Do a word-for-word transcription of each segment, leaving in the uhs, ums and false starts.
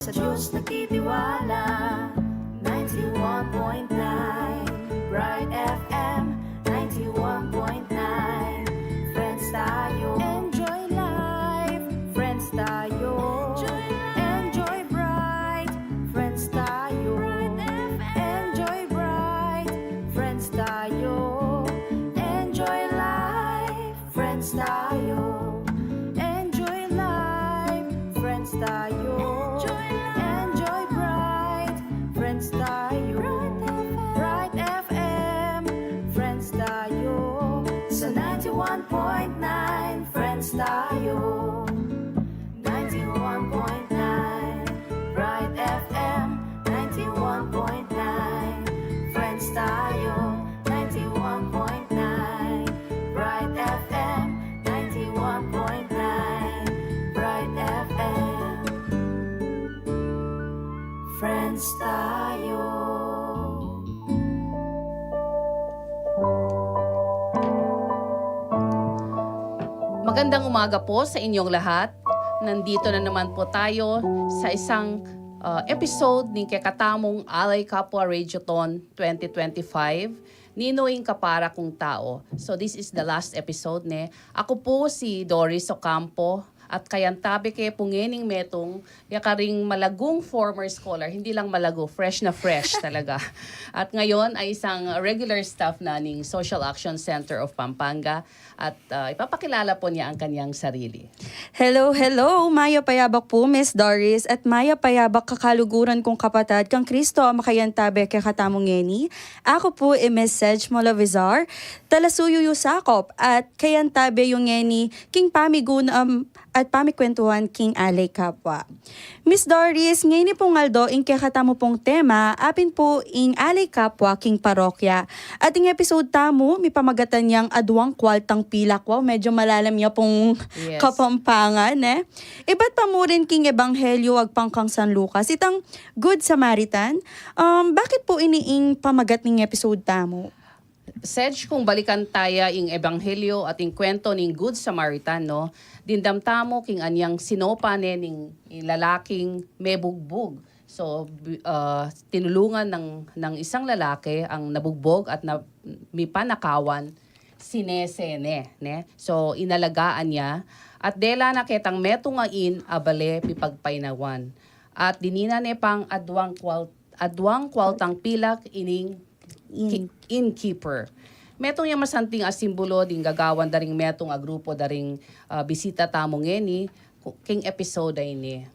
Sa Diyos nagtitiwala. Ninety-one point nine Bright F M, ninety-one point nine Friends tayo. Enjoy life, friends tayo. Enjoy Bright, friends tayo. Enjoy Bright, friends tayo. Enjoy life, friends tayo. Enjoy life, friends tayo. Enjoy Bright, friends tayo. Bright F M, friends tayo. Sa ninety-one point nine, friends tayo. Ninety-one point nine Bright F M, ninety-one point nine Friends tayo. Ninety-one point nine Bright F M, ninety-one point nine Bright F M. Friends tayo. Magandang umaga po sa inyong lahat. Nandito na naman po tayo sa isang, uh, episode ning kekatamung Alay Kapwa Radiothon twenty twenty-five, Ninu ing Kapara Kung Tao. So this is the last episode, ne. Aku pu si Doris Ocampo, at kayantabe ke pu ngening metung ya karing malagung former scholar, hindi lang malagu, fresh na fresh talaga. At ngayon ay isang regular staff na ning Social Action Center of Pampanga. At, ah, ipapakilala po niya ang kanyang sarili. Hello, hello! Mayap a yabak pu, Miss Doris, at mayap a yabak kakaluguran kung kapatad kang Kristo a makayantabe kekatamu ngeni. Aku pu i Miss Sedge Molavizar, talasuyu yu sakop, at kayantabe yu ngeni king pamigunam at pamikwentuhan king Alay Kapwa. Miss Doris, ngeni pung aldo ing kekatamu pung tema, apin pu ing Alay Kapwa king parokya. At ing episode tamu, mipamagatan yang Aduang Kwaltang Pilak. Wow, medyo malalim ya pung Yes. Kapampangan, eh. Ibat pa mu rin king Ebanghelyo agpang kang San Lucas, itang Good Samaritan. Um, bakit pu ini ing pamagat ning episode tamu? Sedge, kung balikan taya ing Ebanghelyo at ing kwento ning Good Samaritan, no, dimdam tamu king anyang sinopa ne ning lalaking mebugbug. So, bi-, ah, tinulungan ng, ng isang lalaki ang nabugbog at na, mipanakawan, sinese ne, ne? So, inalagaan niya. At dela na ketang metung a inn a bale pipagpainawan. At dinina ne pang aduang kwal-, aduang kwaltang pilak ining Inn. Ki-, innkeeper. Metung yang masanting a simbolo ding gagawan da ring metung a grupo da ring, ah, bisita tamu ngeni, ku-, king episode a ini.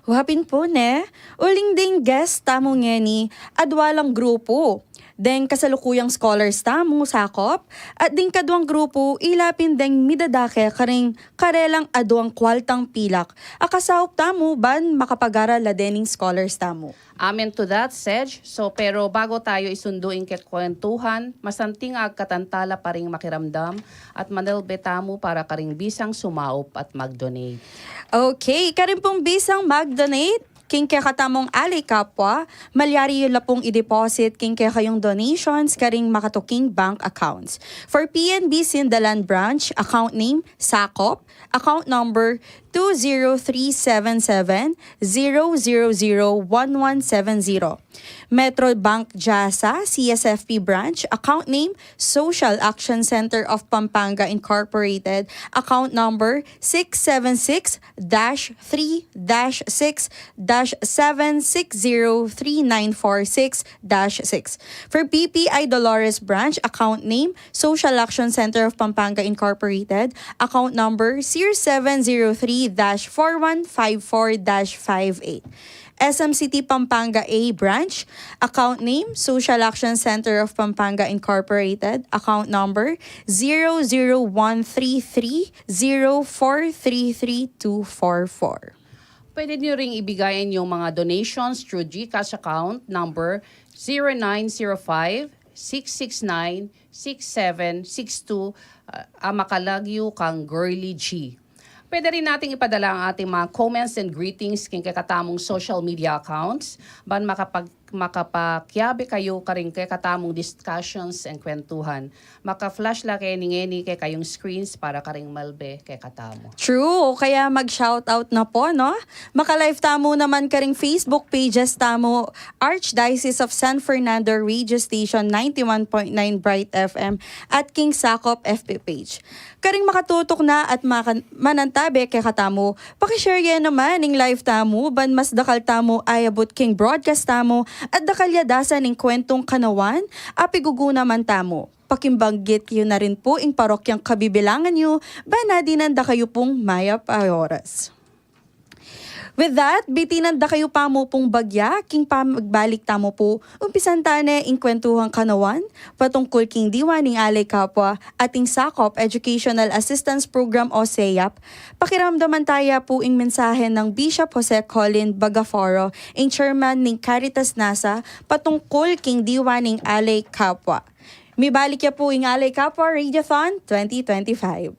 Wa pin pu ne, uling ding guest tamu ngeni, adwa lang grupo. Deng kasalukuyang scholars tamu sakop, at ding kaduang grupo, ila pin deng midadake karing karelang aduang kwaltang pilak a kasaup tamu ban makapag-aral la dening scholars tamu. Amen to that, Sedge. So, pero bago tayo isundu ing kekwentuhan, masanting a agkatan tala pa ring makiramdam at manalbe tamu para karing bisang sumaup at mag-donate. Okay, karing pung bisang mag-donate king kekatamung Alay Kapwa, malyari yu la pung i-deposit king kekayung donations karing makatuking bank accounts. For P N B Sindalan Branch, account name, Sakop, account number two zero three seven seven zero zero zero one one seven zero. Metro Bank Jasa, C S F P Branch, account name, Social Action Center of Pampanga Incorporated, account number six seven six dash three dash six dash seven six zero three nine four six dash six. For B P I Dolores Branch, account name, Social Action Center of Pampanga Incorporated, account number zero seven zero three dash four one five four dash five eight. S M C T Pampanga A Branch, account name, Social Action Center of Pampanga Incorporated, account number zero zero one three three zero four three three two four four. Pwede niyo ring ibigay an inyong mga donations through GCash account number zero nine zero five, six six nine, six seven six two, ah, a makalagyu kang Girly G. Pwede rin nating ipadala ang ating mga comments and greetings king kekatamung social media accounts ban makapag-, makapakiabe kayu karing kekatamung discussions and kwentuhan. Maka-flash la keni ngeni kekayung screens para karing malbe kekatamu. True, o kaya mag-shoutout na pu, no? Maka-live tamu naman karing Facebook pages tamu, Archdiocese of San Fernando Radio Station ninety-one point nine Bright F M at king Sakop F B page. Karing makatutukna at maka-, manantabe kekatamu, paki-share ye naman ing live tamu, ban mas dakal tamu ayabut king broadcast tamu, at dakal ya dasan ing kwentung kanawan a pigugunaman tamu. Pakimbanggit yu na rin pu ing parokyang kabibilangan yu, ban adinan da kayu pung mayap a oras. With that, bitinan da kayu pamu pung bagya, king pamagbalik tamu pu, umpisan ta ne ing kwentuhang kanawan, patungkul king diwa ning Alay Kapwa, ating Sakop Educational Assistance Program o SEAP. Pakiramdaman taya pu ing mensahe nang Bishop Jose Colin Bagaforo, ing chairman ning Caritas NASA, patungkul king diwa ning Alay Kapwa. Mibalik ya pu ing Alay Kapwa Radiothon twenty twenty-five.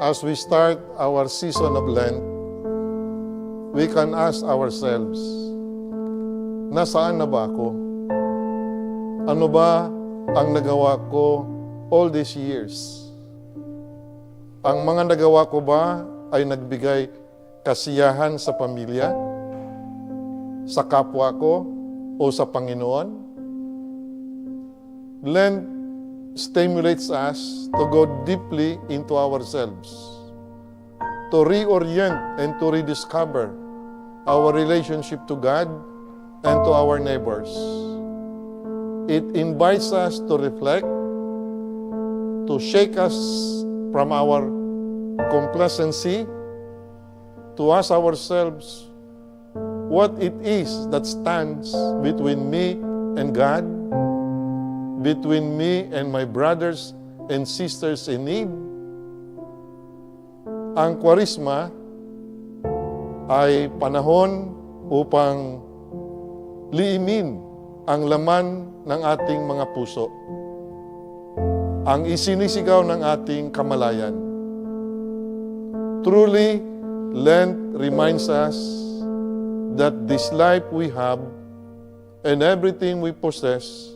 As we start our season of Lent, we can ask ourselves, "Nasaan na ba ako? Ano ba ang nagawa ko all these years? Ang mga nagawa ko ba ay nagbigay kasiyahan sa pamilya, sa kapwa ko, o sa Panginoon?" Lent stimulates us to go deeply into ourselves, to reorient and to rediscover our relationship to God and to our neighbors. It invites us to reflect, to shake us from our complacency, to ask ourselves what it is that stands between me and God, between me and my brothers and sisters in need. Ang Kwaresma ay panahon upang liimin ang laman ng ating mga puso, ang isinisigaw ng ating kamalayan. Truly, Lent reminds us that this life we have and everything we possess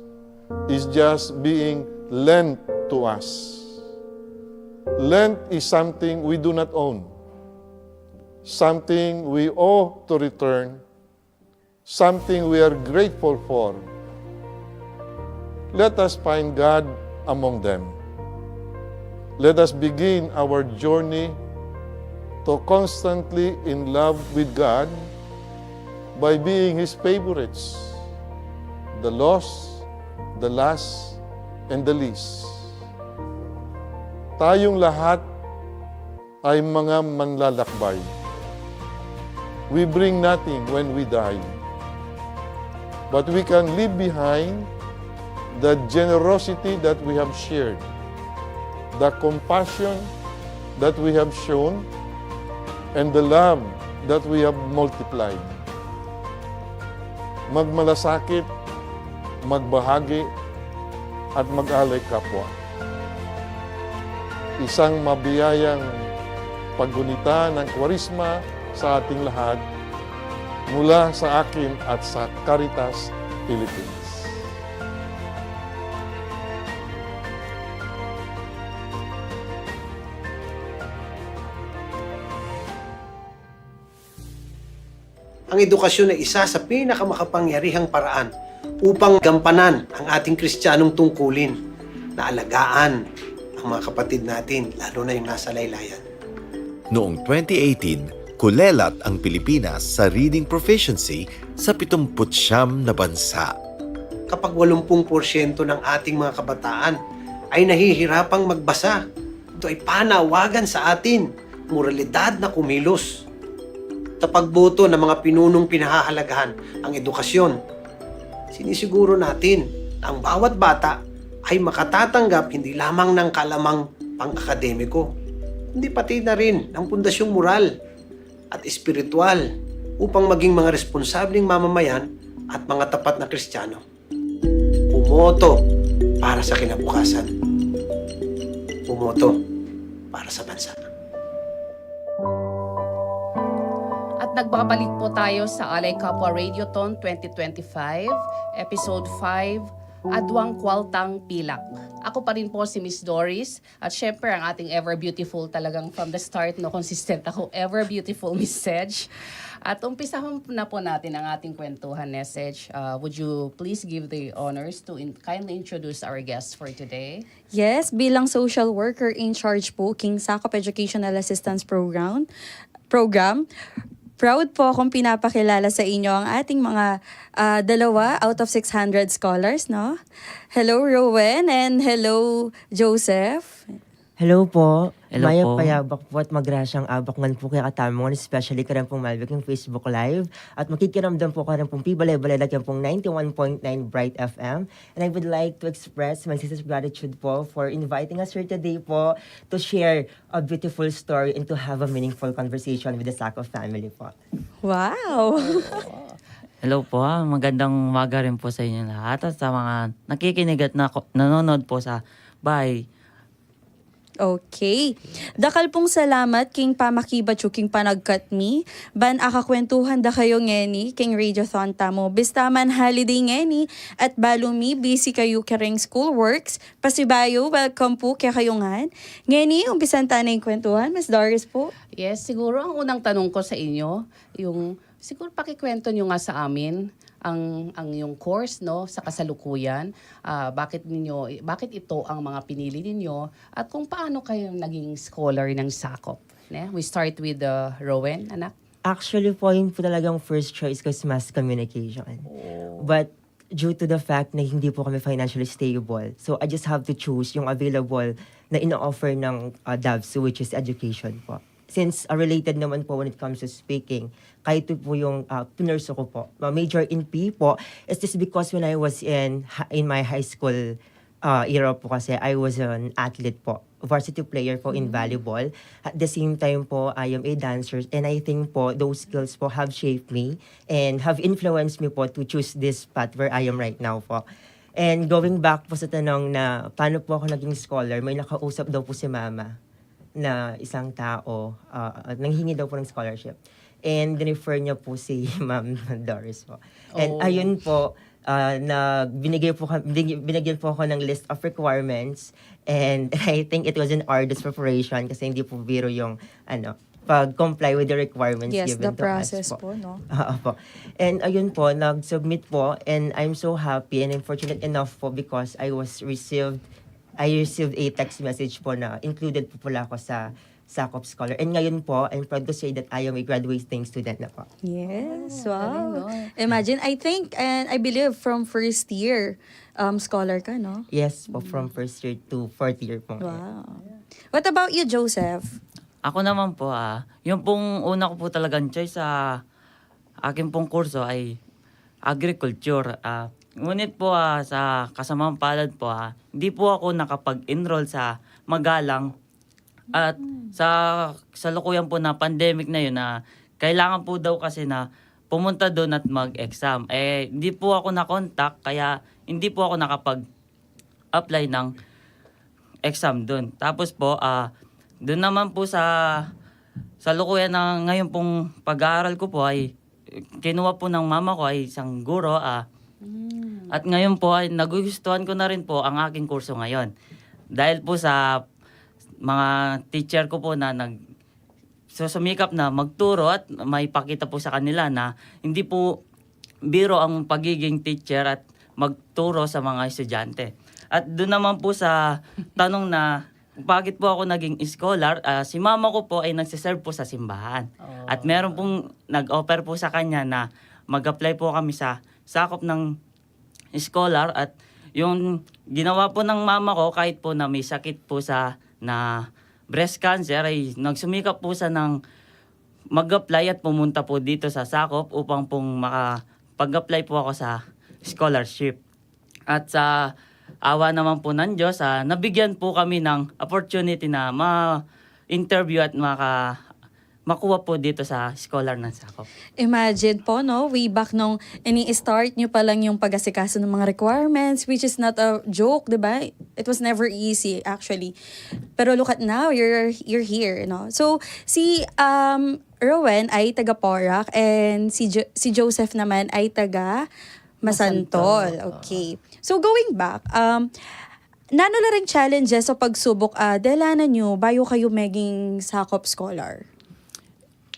is just being lent to us. Lent is something we do not own, something we owe to return, something we are grateful for. Let us find God among them. Let us begin our journey to constantly in love with God by being His favorites, the lost, the last, and the least. Tayong lahat ay mga manlalakbay. We bring nothing when we die, but we can leave behind the generosity that we have shared, the compassion that we have shown, and the love that we have multiplied. Magmalasakit, magbahagi, at mag-alay kapwa. Isang mabiyayang paggunita ng Kwaresma sa ating lahat, mula sa akin at sa Caritas Philippines. Ang edukasyon ay isa sa pinakamakapangyarihang paraan upang gampanan ang ating Kristiyanong tungkulin na alagaan ang mga kapatid natin, lalo na yung nasa laylayan. Noong twenty eighteen, kulelat ang Pilipinas sa reading proficiency sa pitumput siyam na bansa. Kapag walumpung porsyento ng ating mga kabataan ay nahihirapang magbasa, ito ay panawagan sa atin, moralidad na kumilos. Sa pagboto ng mga pinunong pinahahalagahan ang edukasyon, sinisiguro natin na ang bawat bata ay makatatanggap hindi lamang ng kaalamang pang-akademiko, kundi pati na rin ng pundasyong moral at espiritual upang maging mga responsableng mamamayan at mga tapat na Kristiyano. Bumoto para sa kinabukasan. Bumoto para sa bansa. Babalik po tayo sa Alay Kapwa Radiothon twenty twenty-five, Episode five, Aduang Kwaltang Pilak. Ako pa rin po si Miss Doris, at syempre ang ating ever beautiful, talagang from the start, no, consistent ako, ever beautiful Miss Sedge. At umpisahan na po natin ang ating kwentuhan, ne, Sedge. Uh, would you please give the honors to in- kindly introduce our guests for today? Yes, bilang social worker in charge po king Sakop Educational Assistance Program, program, proud po akong pinapakilala sa inyo ang ating mga ah, dalawa out of six hundred scholars, no? Hello, Rowen, and hello, Joseph. Hello po. Hello Mayap po. payabak po at magrasyang abak ngan po kaya katamu ngan, especially karan pong malbik yung Facebook Live. At makikiramdam po karan pong pibalay-balay lagi pong ninety-one point nine Bright F M. And I would like to express my sincere gratitude po for inviting us here today po to share a beautiful story and to have a meaningful conversation with the Sakop family po. Wow! Hello po, ah. Magandang umaga rin po sa inyo lahat at sa mga nakikinig at nako- nanonood po sa bahay. Okay. Dakal pong salamat king pamakibat yu king panagkat mi. Ban akakwentuhan da kayo ngeni king Radiothon tamu. Bista man holiday ngeni at balu mi busy kayu kareng school works, pasibayu, welcome po kekayu ngan. Ngeni, umpisan ta na ing kwentuhan, Miss Doris po. Yes, siguro ang unang tanong ko sa inyo, yung siguro pakikwento nyo nga sa amin ang ang yung course, no, sa kasalukuyan, ah, bakit ninyo bakit ito ang mga pinili ninyo at kung paano kayo naging scholar ng Sakop, ne? We start with uh, Rowen, anak. Actually po, yun po talagang first choice ko is mass communication. But due to the fact na hindi po kami financially stable, so I just have to choose yung available na ino-offer ng uh, DAVSU, which is education po. Since uh, related naman po when it comes to speaking, kahit po yung uh, pinursu ko po, uh, major in P E po, it's just because when I was in ha- in my high school uh, era po kasi, I was an athlete po, varsity player po in volleyball. At the same time po, I am a dancer, and I think po those skills po have shaped me and have influenced me po to choose this path where I am right now po. And going back po sa tanong na paano po ako naging scholar, may nakausap daw po si mama na isang tao, uh, nanghingi daw po ng scholarship. And refer niya po si Ma'am Doris po. And Oh. Ayun po, uh, na binigay po ka- binigyan po ako ng list of requirements, and I think it was an arduous preparation kasi hindi po biro yung ano, pag-comply with the requirements Yes, given the to process us po. Po, no? Oo po. And ayun po, nag-submit po, and I'm so happy and I'm fortunate enough po because I was received I received a text message po na included po pala ako sa Sakop Scholar. And ngayon po, I'm proud to say that I am a graduating student na po. Yes, Oh, galing, wow. no? Imagine, I think, and I believe from first year, um, scholar ka, no? Yes po, from first year to fourth year po ngayon. Wow. What about you, Joseph? Ako naman po, ah, yung pong una ko po talagang choice sa akin pong kurso ay agriculture. Ah, ngunit po, ah, sa kasamang palad po, ah, hindi po ako nakapag-enroll sa magalang. At sa salukuyan po na pandemic na yun, na kailangan po daw kasi na pumunta doon at mag-exam. Eh, hindi po ako na-contact, kaya hindi po ako nakapag-apply ng exam doon. Tapos po, ah, doon naman po sa salukuyan na ngayon pong pag-aaral ko po ay kinuha po ng mama ko ay isang guro. Ah, at ngayon po ay nagugustuhan ko na rin po ang aking kurso ngayon. Dahil po sa mga teacher ko po na nag susumikap na magturo at maipakita po sa kanila na hindi po biro ang pagiging teacher at magturo sa mga estudyante. At doon naman po sa tanong na bakit po ako naging scholar, ah, si mama ko po ay nagsiserve po sa simbahan. At meron pong nag-offer po sa kanya na mag-apply po kami sa sakop ng scholar. At yung ginawa po ng mama ko, kahit po na may sakit po sa na breast cancer, ay nagsumikap po siya ng mag-apply at pumunta po dito sa sakop upang pong makapag-apply po ako sa scholarship. At sa awa naman po ng Diyos, ah, nabigyan po kami ng opportunity na ma-interview at maka makuha po dito sa scholar ng sakop. Imagine po, no? Way back nung ini-start nyo pa lang yung pag-asikaso ng mga requirements, which is not a joke, di ba? It was never easy, actually. Pero look at now, you're you're here, no? So, si um, Rowen ay taga Porac and si, Jo- si Joseph naman ay taga Masantol. Masantol. Okay. So going back, um, nanu la ring challenges o pagsubok a dalanan yu bayu kayu meging Sakop Scholar?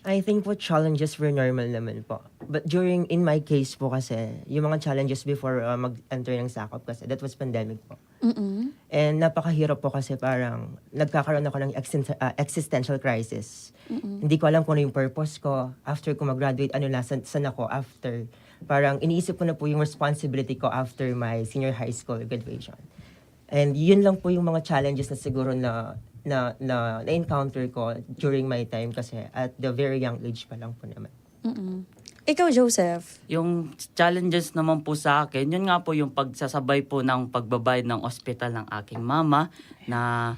I think po challenges were normal naman po. But during, in my case po kasi, yung mga challenges before uh, mag-enter ng Sakop kasi, that was pandemic po. Mm-mm. And napakahirap po kasi parang nagkakaroon ako ng existen- ah, existential crisis. Mm-mm. Hindi ko alam kung ano yung purpose ko after ko mag-graduate, ano na, san, san ako after. Parang iniisip ko na po yung responsibility ko after my senior high school graduation. And yun lang po yung mga challenges na siguro na na na na-encounter ko during my time kasi at the very young age pa lang po naman. Mm-mm. Ikaw, Joseph? Yung challenges naman po sa akin, yun nga po yung pagsasabay po ng pagbabayad ng ospital ng aking mama na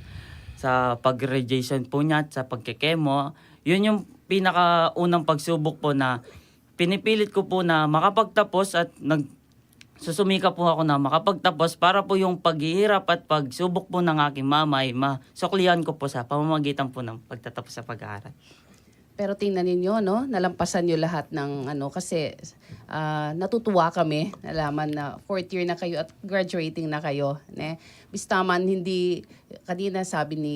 sa pag-radiation po niya at sa pagkekemo. Yun yung pinakaunang pagsubok po na pinipilit ko po na makapagtapos at nag susumika po ako na makapagtapos para po yung paghihirap at pagsubok po ng aking mama ay masuklian ko po sa pamamagitan po ng pagtatapos sa pag-aaral. Pero tingnan ninyo, no? Nalampasan nyo lahat ng ano, kasi ah, natutuwa kami nalaman na fourth year na kayo at graduating na kayo, ne? Bista man hindi, kanina sabi ni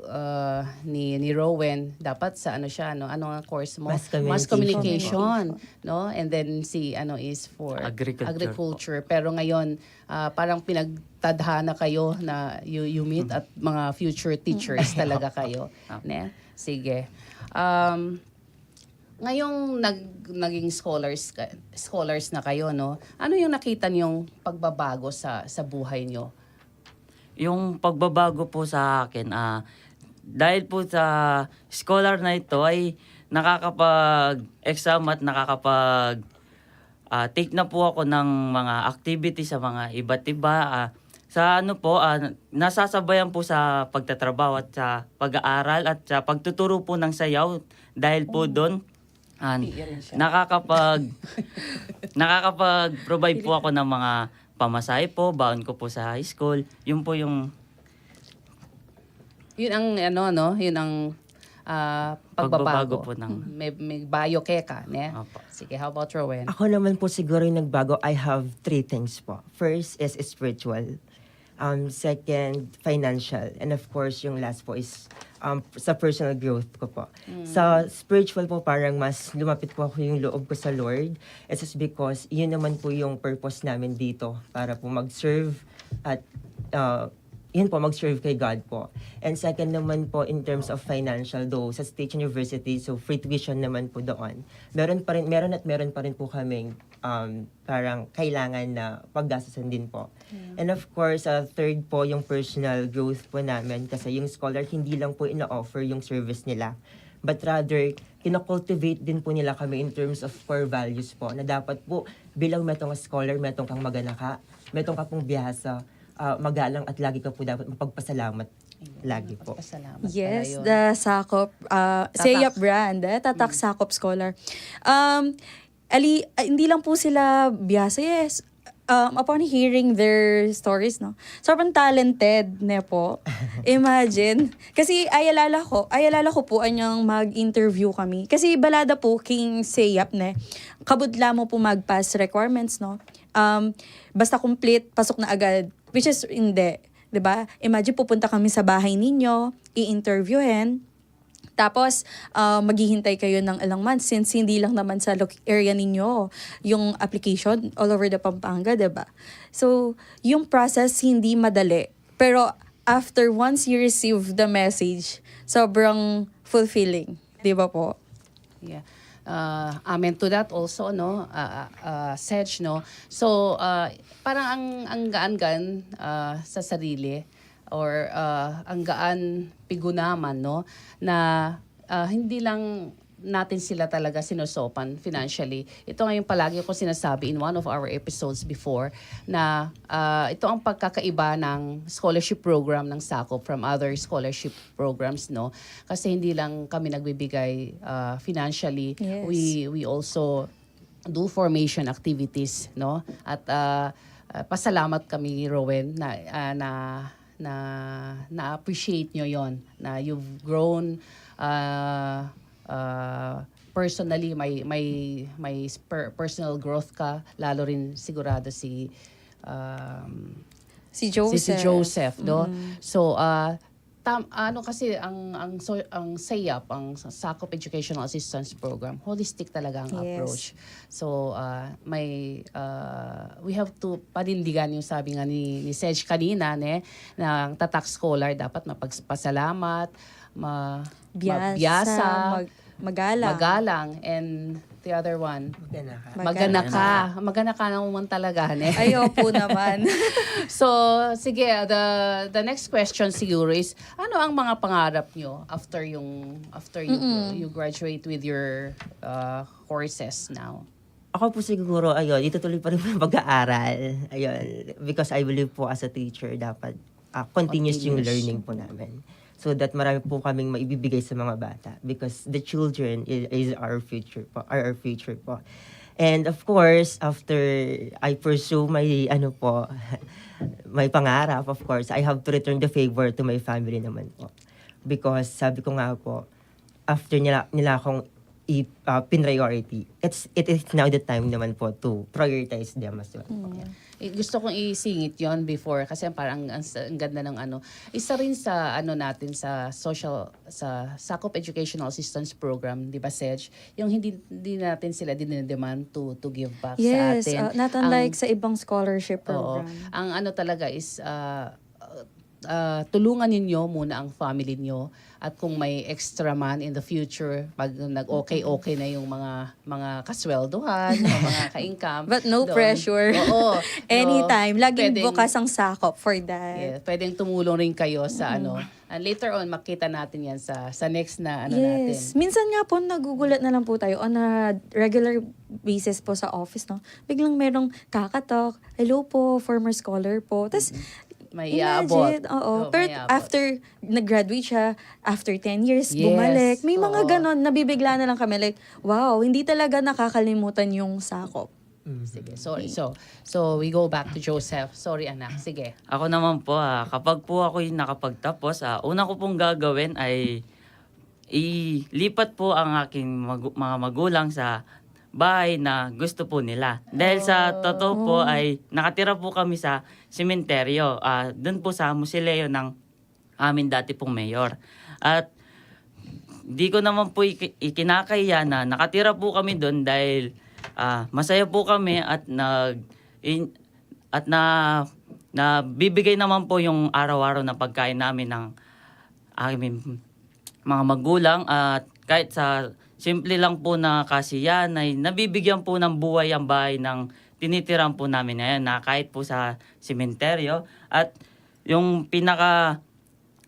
ah, ni, ni Rowen, dapat sa ano siya, no? Ano ang course mo? Mass Mass communication. Communication, no? And then si ano is for Agriculture. Agriculture. Pero ngayon, ah, parang pinagtadhana kayo na you, you meet at mga future teachers talaga kayo, ne? Sige. Um, ngayong nag, naging scholars ka, scholars na kayo, no? Ano yung nakita niyong pagbabago sa sa buhay niyo? Yung pagbabago po sa akin, ah, dahil po sa scholar na ito ay nakakapag-exam at nakakapag ah, take na po ako ng mga activities sa mga iba't iba. Ah, sa ano po, ah, nasasabayan po sa pagtatrabaho at sa pag-aaral at sa pagtuturo po ng sayaw dahil po doon ah, Yan siya. nakakapag nakakapag-provide po ako ng mga pamasahe po, baon ko po sa high school. Yun po yung Yun ang ano, no? Yun ang ah, Pagbabago pagbabago. po ng May, may bayo keka, ne? Opo. Sige, how about Rowen? Ako naman po siguro yung nagbago, I have three things po. First is spiritual. Um, second, financial. And of course, yung last po is um, sa personal growth ko po. Sa spiritual po, parang mas lumapit po ako yung loob ko sa Lord. It's just because yun naman po yung purpose namin dito para po mag-serve at uh, yun po, mag-serve kay God po. And second naman po, in terms of financial, though sa State University, so free tuition naman po doon. Meron pa rin, meron at meron pa rin po kaming um, parang kailangan na paggastusan din po. And of course, uh, third po, yung personal growth po namin kasi yung scholar hindi lang po ina-offer yung service nila. But rather, kinocultivate din po nila kami in terms of core values po na dapat po bilang metong scholar, metong kang maganaka, metong ka pong biyasa, ah, magalang at lagi ka po dapat mapagpasalamat lagi po. Pasalamat Yes, pala yun. The Sakop uh, Sayap brand, eh, Tatak Sakop Scholar. Um, ali, ah, hindi lang po sila biyasa, yes. Um, upon hearing their stories, no? Sobrang talented, ne po? Imagine. Kasi ayalala ko, ayalala ko po anyang mag-interview kami. Kasi balada po, King Sayap, ne? Kabud la mo po mag-pass requirements, no? Um, basta complete, pasok na agad. Which is, hindi. 'Di ba? Imagine, pupunta kami sa bahay ninyo, i-interviewin. Tapos, ah, maghihintay kayo ng ilang months since hindi lang naman sa loc- area ninyo yung application, all over the Pampanga, 'di ba? So, yung process hindi madali. Pero after, once you receive the message, sobrang fulfilling, 'di ba po? Yeah. Uh, amen to that also, no? Uh, uh, uh, Sej, no? So, uh, parang ang, ang gaan-gaan uh, sa sarili or uh, ang gaan pigunaman, no? Na uh, hindi lang natin sila talaga sinusopan financially. Ito nga yung palagi ko sinasabi in one of our episodes before na uh, ito ang pagkakaiba ng scholarship program ng Sakop from other scholarship programs, no? Kasi hindi lang kami nagbibigay uh, financially. Yes. We we also do formation activities, no? At uh, uh, pasalamat kami, Rowen, na uh, na na na-appreciate nyo yon, na you've grown uh, ah, personally, may, may, may per-, personal growth ka, lalo rin sigurado si, um, Si si, si Joseph. Joseph, no? Mm. So, ah, tam, ano kasi ang ang so, ang SEAP, ang Sakop Educational Assistance Program, holistic talaga ang Yes. approach. So, ah, may, ah, we have to panindigan yung sabi nga ni, ni Sej kanina, ne, na ang tatak scholar dapat mapagpasalamat, ma, Biyasa, mabiyasa, mag- magalang. magalang, and the other one, Maganaka. Mag- maganaka. Maganaka naman talaga, ne? Ay, opo naman. So, sige, the the next question siguro is, ano ang mga pangarap nyo after yung after you Mm-mm. you graduate with your uh, courses now? Ako po siguro, ayun, itutuloy pa rin po yung pag-aaral. Ayun, because I believe po as a teacher, dapat ah, continuous yung Continuous. Learning po namin. So that marami po kaming maibibigay sa mga bata because the children is, is our future po, are our future po. And of course, after I pursue my, ano po, my pangarap, of course, I have to return the favor to my family naman po. Because sabi ko nga po, after nila, nila akong i, ah, pin-priority, it's, it is now the time naman po to prioritize them as well po. Eh, gusto kong isingit yon before kasi parang ang, ang ganda ng ano. Isa rin sa ano natin sa social, sa Sakop Educational Assistance Program, di ba, Sej? Yung hindi, hindi natin sila dinedemand to, to give back sa Yes, atin. uh, not Ang- unlike sa ibang scholarship Oo. program. Ang ano talaga is, ah, ah, tulungan ninyo muna ang family nyo. At kung may extra man in the future, pag nag-okay-okay na yung mga mga kasweldohan, yung mga ka-income. But no doon. pressure. Oo. No. Anytime. Laging Pwedeng- bukas ang Sakop for that. Yeah, pwedeng tumulong rin kayo sa ano. And later on, makita natin yan sa, sa next na ano natin. Yes. Minsan nga po, nagugulat na lang po tayo on a regular basis po sa office, no? Biglang merong kakatok, "Hello po, former scholar po." Tapos, May iaabot. imagine, oo. Oo, Pero may iaabot. after, nag-graduate siya, after ten years, Yes, bumalik. May mga oo. ganon, nabibigla na lang kami. Like, wow, hindi talaga nakakalimutan yung Sakop. Sige, sorry. So, so we go back to Joseph. Sorry, anak. Sige. Ako naman po, ah, kapag po ako'y nakapagtapos, ah, una ko pong gagawin ay ilipat po ang aking magu- mga magulang sa bahay na gusto po nila. Dahil sa totoo po ay nakatira po kami sa sementeryo, ah, doon po sa musileo ng amin dati pong mayor. At di ko naman po iki- ikinakahiya na nakatira po kami doon dahil, ah, masaya po kami at nag in- at na nabibigay naman po yung araw-araw na pagkain namin ng aming mga magulang, at kahit sa simple lang po na kasiyahan ay nabibigyan po ng buhay ang bahay ng tinitiran po namin ngayon, na kahit po sa sementeryo. At yung pinaka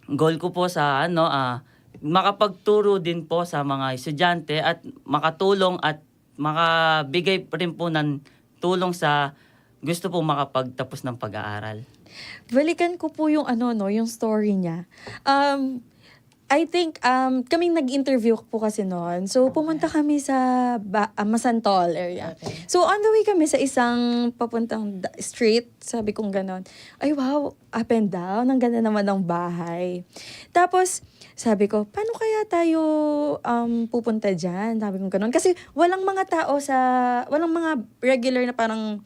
goal ko po sa ano, ah, makapagturo din po sa mga estudyante at makatulong at makabigay rin po ng tulong sa gusto po makapagtapos ng pag-aaral. Balikan ko po yung ano, no, yung story niya. Um, I think, um, kaming nag-interview po kasi noon. So, pumunta kami sa ba, ah, Masantol area. Okay. So, on the way kami sa isang papuntang da- street, sabi kong ganon, "Ay, wow, up and down. Ang ganda naman ng bahay." Tapos, sabi ko, "Paano kaya tayo, um, pupunta dyan?" Sabi kong ganon. Kasi walang mga tao sa, walang mga regular na parang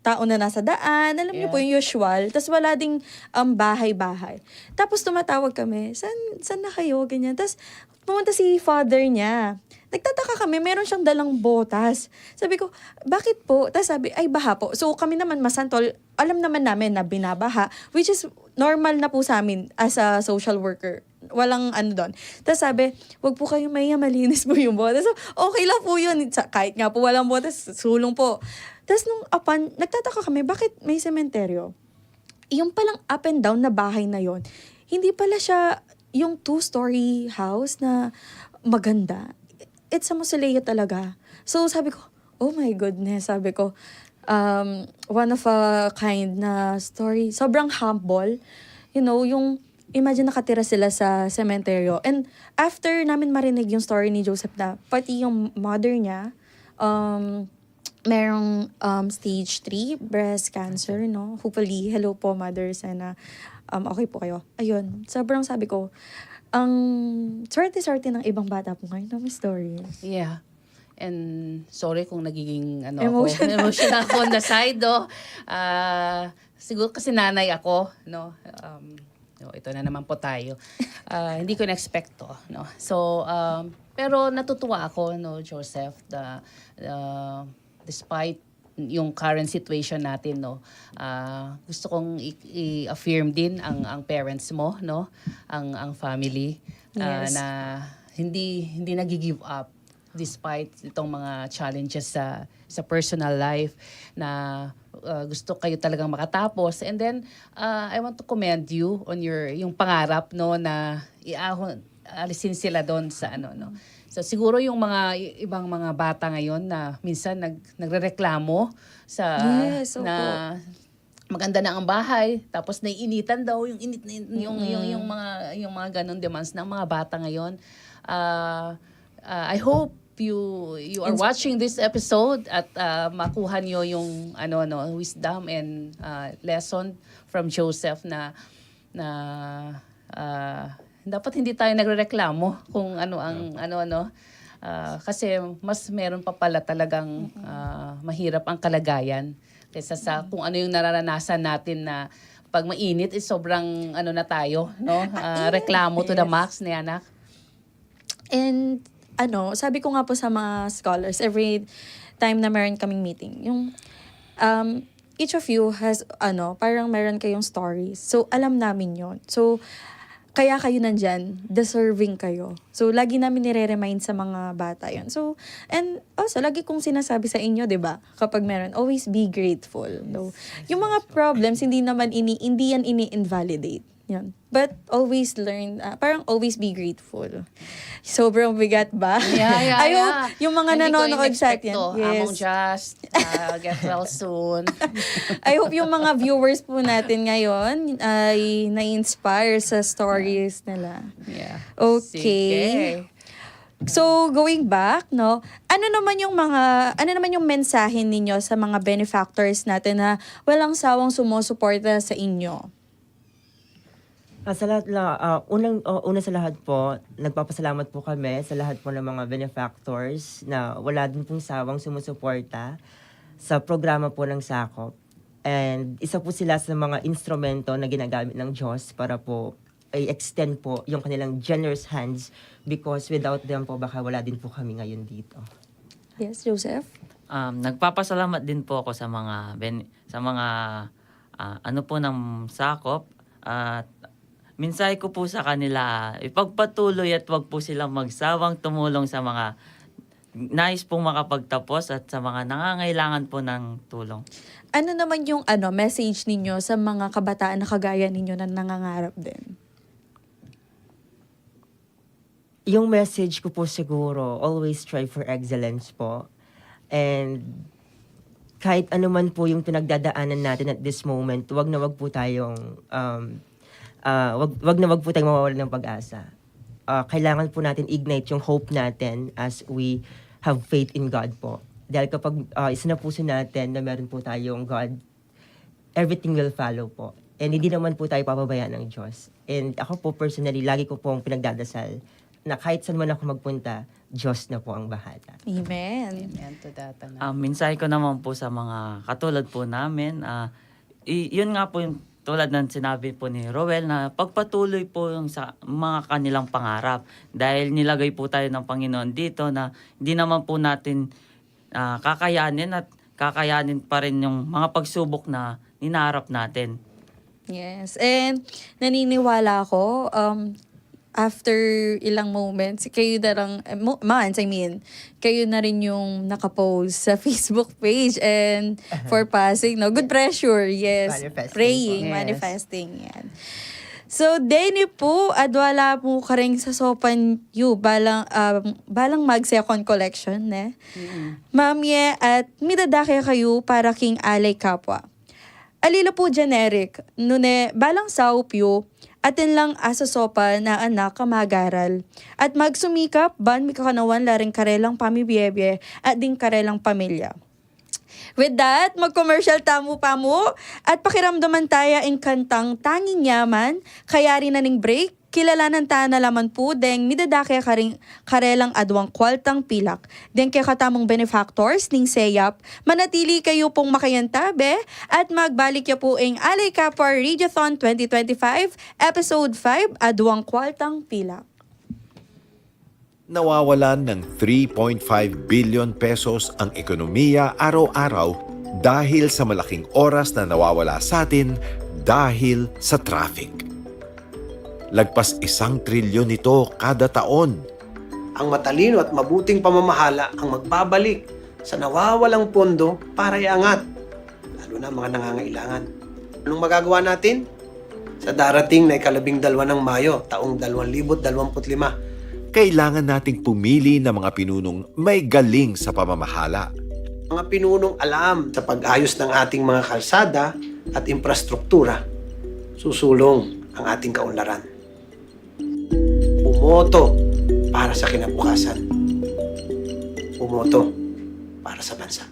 tao na nasa daan. Alam niyo Yeah. po, yung usual. Tapos wala ding, um, bahay-bahay. Tapos tumatawag kami, "San, san na kayo?" Ganyan. Tapos pumunta si father niya. Nagtataka kami, meron siyang dalang botas. Sabi ko, "Bakit po?" Tapos sabi, "Ay, baha po." So kami naman, Masantol, alam naman namin na binabaha, which is normal na po sa amin as a social worker. Walang ano doon. Tapos sabi, "Wag po kayo mahiya, malinis po yung botas." So, okay lang po yun. Sa, kahit nga po walang botas, sulong po. Tapos nung apan, nagtataka kami, bakit may sementeryo? Yung palang up and down na bahay na yon, hindi pala siya yung two-story house na maganda. It's a mausoleo talaga. So, sabi ko, "Oh my goodness," sabi ko, um, "one of a kind na story." Sobrang humble. You know, yung, imagine, nakatira sila sa sementeryo. And after namin marinig yung story ni Joseph na pati yung mother niya, um, merong, um, stage three breast cancer, no? Hopefully, hello po, mother, sana, um, okay po kayo. Ayun, sobrang, sabi ko, ang swerte-swerte ng ibang bata po ngayon na may stories. Yeah. And sorry kung nagiging ano Emotional. Ako, emotional ako on the side, no? Ah, siguro kasi nanay ako, no? Um, no, ito na naman po tayo. Ah, hindi ko na-expect to, no? So, um, pero natutuwa ako, no, Joseph, the, uh, despite yung current situation natin, no, ah, gusto kong i- i-affirm din ang ang parents mo, no, ang ang family, ah, Yes. na hindi hindi nag-give up despite itong mga challenges sa sa personal life, na uh, gusto kayo talagang makatapos. And then uh, I want to commend you on your yung pangarap, no, na iahon alisin sila doon sa ano, no. So siguro yung mga i- ibang mga bata ngayon na minsan nag nagrereklamo sa Yes, opo. na maganda na ang bahay, tapos naiinitan daw yung init na yung yung yung mga yung mga ganun demands ng mga bata ngayon. Ah, ah, I hope you you are watching this episode at ah, makuha niyo yung ano no wisdom and ah, lesson from Joseph na na ah, dapat hindi tayo nagrereklamo kung ano ang ano ano. Ah, kasi mas meron pa pala talagang ah, mahirap ang kalagayan kaysa sa kung ano yung nararanasan natin na pag mainit is sobrang ano na tayo, no? Ah, reklamo to the max, ni anak. And ano, sabi ko nga po sa mga scholars, every time na meron kaming meeting, yung um, each of you has, ano, parang meron kayong stories. So, alam namin yon. So, kaya kayo nandyan, deserving kayo. So, lagi namin nire-remind sa mga bata yon. So, and also, lagi kong sinasabi sa inyo, di ba, kapag meron, always be grateful. No? Yung mga problems, hindi naman ini, hindi yan ini-invalidate. Yan. But always learn, ah, parang always be grateful. Sobrang bigat ba? Yeah, yeah, I hope yeah. yung mga Hindi ko nanonood sa in-expect atin. To. Yes. Among just uh, get well soon. I hope yung mga viewers po natin ngayon ay na-inspire sa stories nila. Yeah. Okay. Sige. So, going back, no, ano naman yung mga, ano naman yung mensahe ninyo sa mga benefactors natin na walang sawang sumusuporta sa inyo? Ah, sa lahat la, ah, unang, oh, una sa lahat po, nagpapasalamat po kami sa lahat po ng mga benefactors na wala din pong sawang sumusuporta sa programa po ng Sakop. And isa po sila sa mga instrumento na ginagamit ng Diyos para po i-extend po yung kanilang generous hands, because without them po, baka wala din po kami ngayon dito. Yes, Joseph? Um, nagpapasalamat din po ako sa mga ben, sa mga ah, ano po ng Sakop, at mensahe ko po sa kanila, ipagpatuloy at wag po silang magsawang tumulong sa mga nais pong makapagtapos at sa mga nangangailangan po ng tulong. Ano naman yung ano, message ninyo sa mga kabataan na kagaya ninyo na nangangarap din? Yung message ko po siguro, always strive for excellence po. And kahit ano man po yung pinagdadaanan natin at this moment, wag na wag po tayong, um, ah, wag, wag na wag po tayong mawawalan ng pag-asa. Ah, kailangan po natin ignite yung hope natin as we have faith in God po. Dahil kapag ah, isa na puso natin na meron po tayong God, everything will follow po. And hindi naman po tayo papabayaan ng Diyos. And ako po personally, lagi ko pong pinagdadasal na kahit saan man ako magpunta, Diyos na po ang bahala. Amen. Amen to that. Ano. Ah, mensahe ko naman po sa mga katulad po namin, ah, i- yun nga po yung tulad ng sinabi po ni Roel na pagpatuloy po yung sa mga kanilang pangarap dahil nilagay po tayo ng Panginoon dito na hindi naman po natin ah, kakayanin at kakayanin pa rin yung mga pagsubok na hinaharap natin. Yes. And naniniwala ako, um, after ilang moments, kayo na lang, eh, mo- months, I mean, kayo na rin yung nakapost sa Facebook page and for passing, no? Good pressure, yes. Manifesting Praying, po. Yes. Manifesting, yan. So, Denny po, adwala po karing sasopan yu, balang, um, balang mag second collection, ne? Mamye at midadake kayu para king alay kapwa. Alila po generic, nune balang saup yu, atin lang asasopan a anak a mag-aral. At magsumikap, ban mikakanawan la ring karelang pamibiebie at ding karelang pamilya. With that, mag-commercial tamu pamu at pakiramdaman taya ing kantang Tanging Yaman, kayari na ning break, kilalanan ta na la man pu deng midadake karing karelang aduang kualtang pilak. Deng kekatamung benefactors ning SEYAP, manatili kayu pung makayantabe at magbalik ya pu ing Alay Kapwa Radiothon twenty twenty-five, Episode five, Aduang Kualtang Pilak. Nawawalan ng three point five billion pesos ang ekonomiya araw-araw dahil sa malaking oras na nawawala sa atin dahil sa traffic. Lagpas isang trilyon ito kada taon. Ang matalino at mabuting pamamahala ang magbabalik sa nawawalang pondo para iangat, lalo na ang mga nangangailangan. Anong magagawa natin? Sa darating na ikalabing dalwa ng Mayo, taong dalawang libo't dalawampu't lima, kailangan nating pumili ng mga pinunong may galing sa pamamahala. Mga pinunong alam sa pag-ayos ng ating mga kalsada at infrastruktura, susulong ang ating kaunlaran. Bumoto para sa kinabukasan. Bumoto para sa bansa.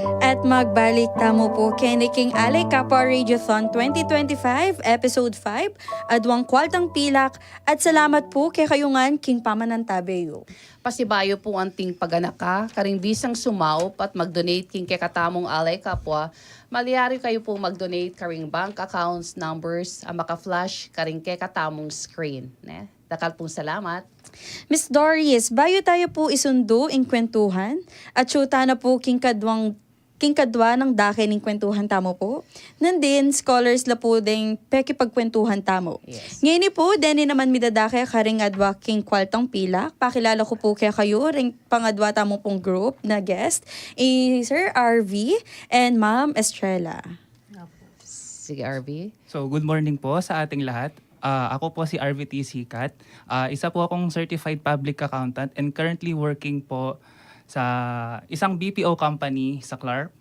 At magbalik tamu pu keni king Alay Kapwa Radiothon twenty twenty-five, Episode five, Adwang Kwaltang Pilak, at salamat pu kekayu ngan king pamanantabe yu. Pasibayu pu anting paganaka karing bisang sumaup at mag-donate king kekatamung Alay Kapwa, malyari kayu pu mag-donate karing bank accounts numbers a maka-flash karing kekatamung screen, ne? Dakal pung salamat. Miss Doris, bayu tayu pu isundu ing kwentuhan, atsu tana pu king kadwang, king kadwa nang dake ning kwentuhan tamu pu. Nandin, scholars la pu deng pekipagkwentuhan tamu. Yes. Ngeni pu, deni naman midadake karing adwa king kwaltang pilak, pakilala ku pu kekayu ring pangadwa tamu pung group na guest, i Sir R V and Ma'am Estrella. Sige, R V. So, good morning po sa ating lahat. Ah, ako po si R V T Sikat. Ah, isa po akong certified public accountant and currently working po sa isang B P O company sa Clark.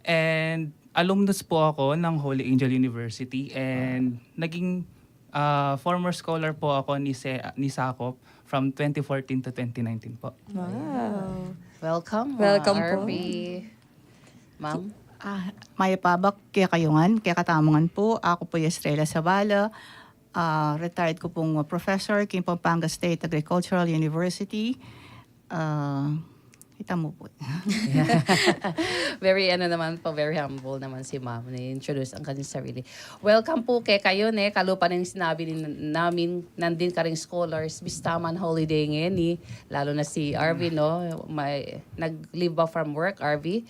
And alumnus po ako ng Holy Angel University and naging, ah, former scholar po ako ni Se-, ni Sakop from twenty fourteen to twenty nineteen po. Wow. Welcome, Welcome po. R V. Ma'am? Ah, mayap a abak kekayu ngan, kekatamu ngan pu. Aku pu i Estrella Zavala, ah, retired ku pung professor king Pampanga State Agricultural University. Ah, ita mu pu. Very, ano naman po, very humble naman si Ma'am. Na-introduce ang kanyang sarili. Welcome pu kekayu, ne. Kalupa ning sinabi nin-, namin, nandin karing scholars, bista man holiday ngeni, lalo na si R V, no? May, nag-leave off from work, R V.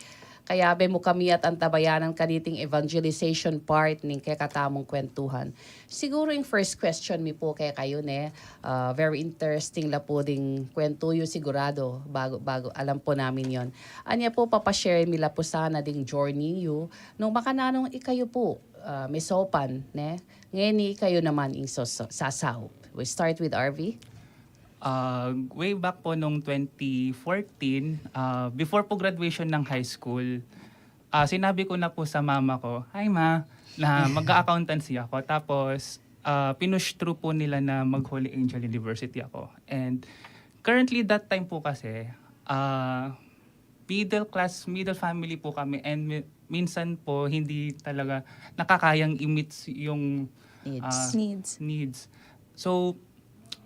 Kayabe mu kami at antabayanan kaniting evangelization part ning kekatamung kwentuhan. Siguru ing first question mi pu kekayu, ne, ah, very interesting la pu ding kwentu yu sigurado, bago, bago, alam po namin yon. Anya po, papa-share mi la pu sana ding journey yu, nung makananung ikayu pu, ah, mesopan, ne? Ngeni ikayu naman ing so-, so-, sasaup. We start with R V. Ah, way back po nung twenty fourteen, ah, before po graduation ng high school, ah, sinabi ko na po sa mama ko, "Hi, Ma," na mag-accountancy ako. Tapos, ah, pinush through po nila na mag-Holy Angel University ako. And currently, that time po kasi, ah, middle class, middle family po kami, and mi-, minsan po hindi talaga nakakayang i-meet yung, Needs. ah, Needs. needs. So,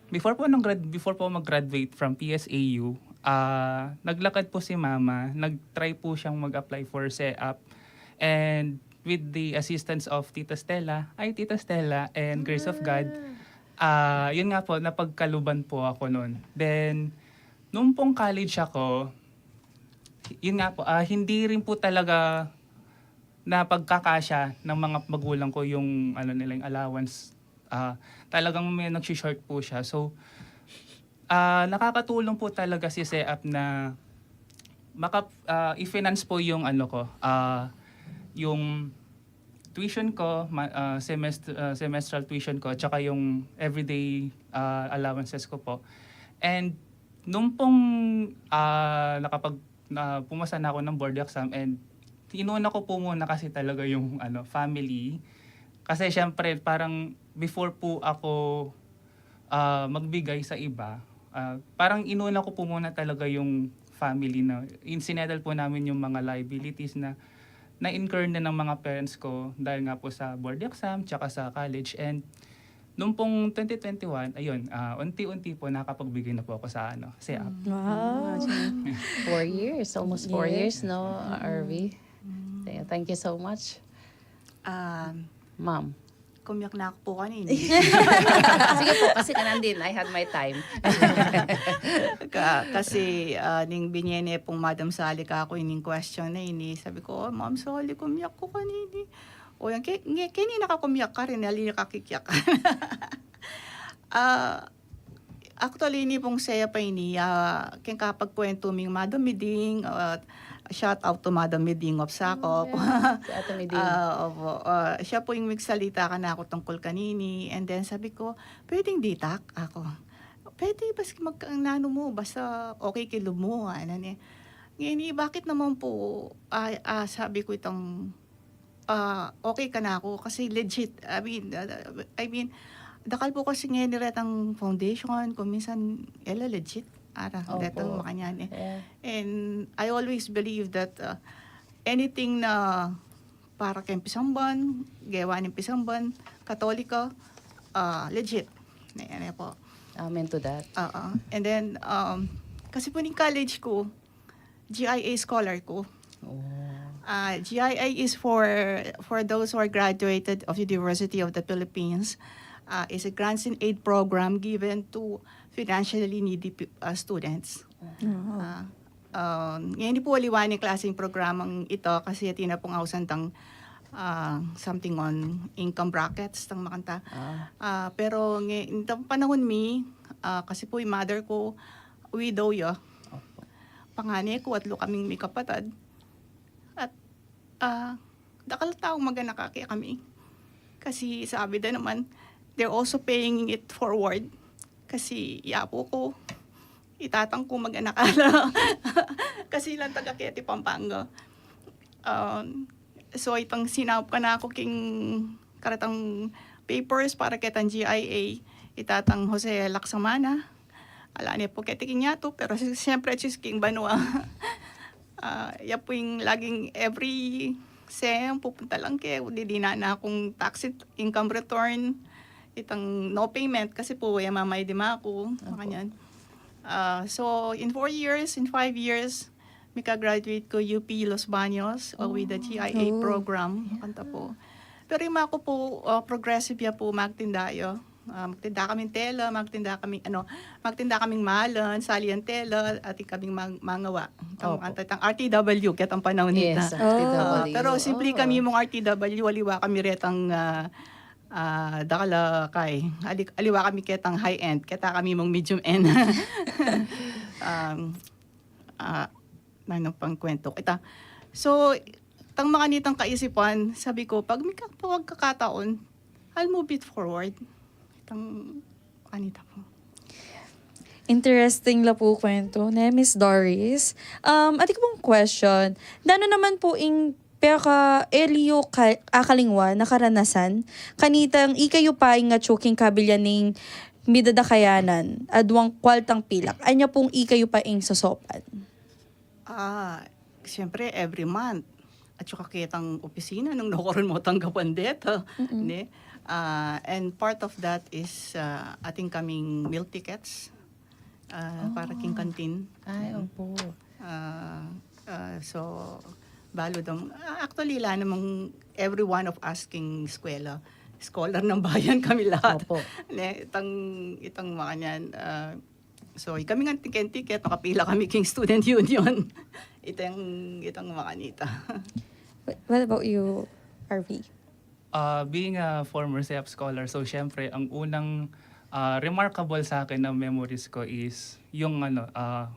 before po nung grad-, before po mag-graduate from P S A U, ah, naglakad po si Mama, nag-try po siyang mag-apply for SEAP, and with the assistance of Tita Stella, ay, Tita Stella and Grace of God, ah, yun nga po, napagkaluban po ako nun. Then, nung pong college ako, yun nga po, ah, hindi rin po talaga napagkakasya ng mga magulang ko yung, ano nila, yung allowance. Ah, talagang may nagsi-short po siya. So, ah, nakakatulong po talaga si SEAP na maka-, ah, i-finance po yung, ano ko, ah, yung tuition ko, ma-, ah, semest-, ah, semestral tuition ko, tsaka yung everyday, ah, allowances ko po. And nung pong, ah, nakapag-, na pumasa na ako ng board exam, and inuna ko po muna kasi talaga yung, ano, family. Kasi siyempre, parang before po ako, ah, magbigay sa iba, ah, parang inuna ko po muna talaga yung family na, in-, sinettle po namin yung mga liabilities na na-incur na ng mga parents ko dahil nga po sa board exam tsaka sa college. And nung pong twenty twenty-one, ayun, ah, unti-unti po nakapagbigay na po ako sa, ano, SEAP. Wow. Imagine. Four years, almost four Yes. years, no, R V? Thank you so much. Um, Ma'am. Kumyak na aku pu kanini. Sige po, kasi ka nandin, I had my time. Ka-, kasi, ah, ning binye ne pung Madam Sally kaku ining question na ini, sabi ku, "Oh, Ma'am Sally, kumyak ku kanini." O yan, ke-, nge-, kanina ka kumyak karin, ali ka kikyak. Ah, actually, ini pung SEAP a ini, ah, keng kapagkwentu ming Madam Miding, ah, shout out to Madam Miding of Sakop. Mm, yeah. Si Ate Miding. Ah, opo. Ah, siya pu ing migsalita kanaku tungkul kanini. And then sabi ku, "Pwedeng ditak?" Aku, "Pwede, basta mag-, nanu mu, basta okay king lub mu," ano ne. Ngeni, bakit naman pu, ah, ah, sabi ku itang ah, okay kanaku kasi legit. I mean, ah, I mean, dakal pu kasi ngeni retang foundation, kung minsan, e la legit. Ara, Opo. detang makanyan e. Yeah. And I always believe that, ah, Anything na para keng pisamban, gewa ning pisamban, Katolika, ah, legit. Yan, yan po. Amen to that. Oo. And then, um, kasi po ning college ko, G I A scholar ko. Oh. Ah, G I A is for for those who are graduated of University of the Philippines. Ah, is a grants and aid program given to financially needy pe- ah, students. Ah, um, ngayon po, aliwa ning klaseng programang ito kasi atin na pong ausan tang ah, something on income brackets tang makanta. Ah. Ah, pero ng itang panahon mi, ah, kasi po yung mother ko, widow ya. Pangane ko, atlo kaming may kapatad. At ah, dakal taong mag-anak kami. Kasi sabi da naman, they're also paying it forward. Kasi yapo ko, itatang ko mag-anak ala. Kasi lang taga Quezon, Pampanga. Um, so itang sinaup ka na ako king karatang papers para ketang G I A, itatang Jose Lacsamana. Ala ne po keti king yatu, pero si- siyempre, chis king banua. Ah, ya po yung laging every sem, pupunta lang ke, didina na akong tax income return, itang no payment, kasi po, ya mamay di ma ako, makanyan. Ah, so, in four years, in five years, mika-graduate ko U P Los Baños uh, with the G I A Oh. program. Kanta po. Pero yung ako po, uh, progressive ya po, magtinda yo. Uh, magtinda kaming tela, magtinda kaming, ano, magtinda kaming malan, salian tela, at kaming mang mangawa. Itang, Opo. Kanta, itang R T W, ketang panahon nita. Yes, R T W. Uh, pero simple kami mong R T W, aliwa kami retang uh, uh, dakala kay. Ali, aliwa kami ketang high end, keta kami mong medium end. um, ah, nanong pang kwento kita. So, tang makanitang kaisipan, sabi ko, pag may ka- pagkakataon, I'll move it forward. Tang makanita po. Interesting la po kwento ne, Miss Doris. Um, ati ko pong question, nanu naman po ing peka eliyo ka, akalingwa na karanasan, kanitang ikayu pa ing atsu king kabilyan ning midadakayanan, adwang kwaltang pilak, anya pong ikayu pa ing sosopan? Ah, siyempre, every month. At saka ketang opisina nung nakoron mo tanggapan deta. Ne? Ah, and part of that is ah, ating kaming meal tickets ah, para king canteen. Ay, opo. Ah, ah, so, balu dam, ah, actually, la namang every one of us king eskwela, scholar ng bayan kami lahat. Opo. Ne, itang, itang makanyan, ah, so, kami nga tiken-tiket, nakapila kami king student union. Itang, itang makanita. What, what about you, R V? Uh, being a former SEAP scholar, so syempre, ang unang uh, remarkable sa akin na memories ko is yung ano, uh,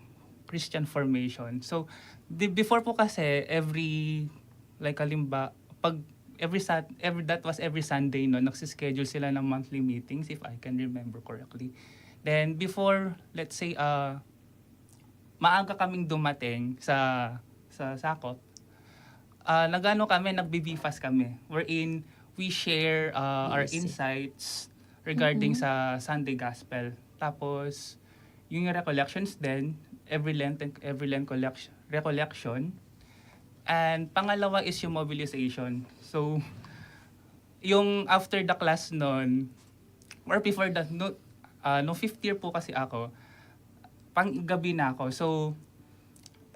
Christian formation. So, di, before po kasi, every, like, halimbawa, pag every sat every that was every Sunday, no, nagsischedule sila ng monthly meetings, if I can remember correctly. Then before, let's say, uh, maaga kaming dumating sa sa sakop, uh, nagano kami, nagbi-BFAST kami, wherein we share uh, our insights regarding sa Sunday Gospel. Tapos, yung recollections din, every Lent, every Lent collection, recollection. And pangalawa is yung mobilization. So, yung after the class nun, or before the, no, uh, no fifth year po kasi ako, pang gabi na ako. So,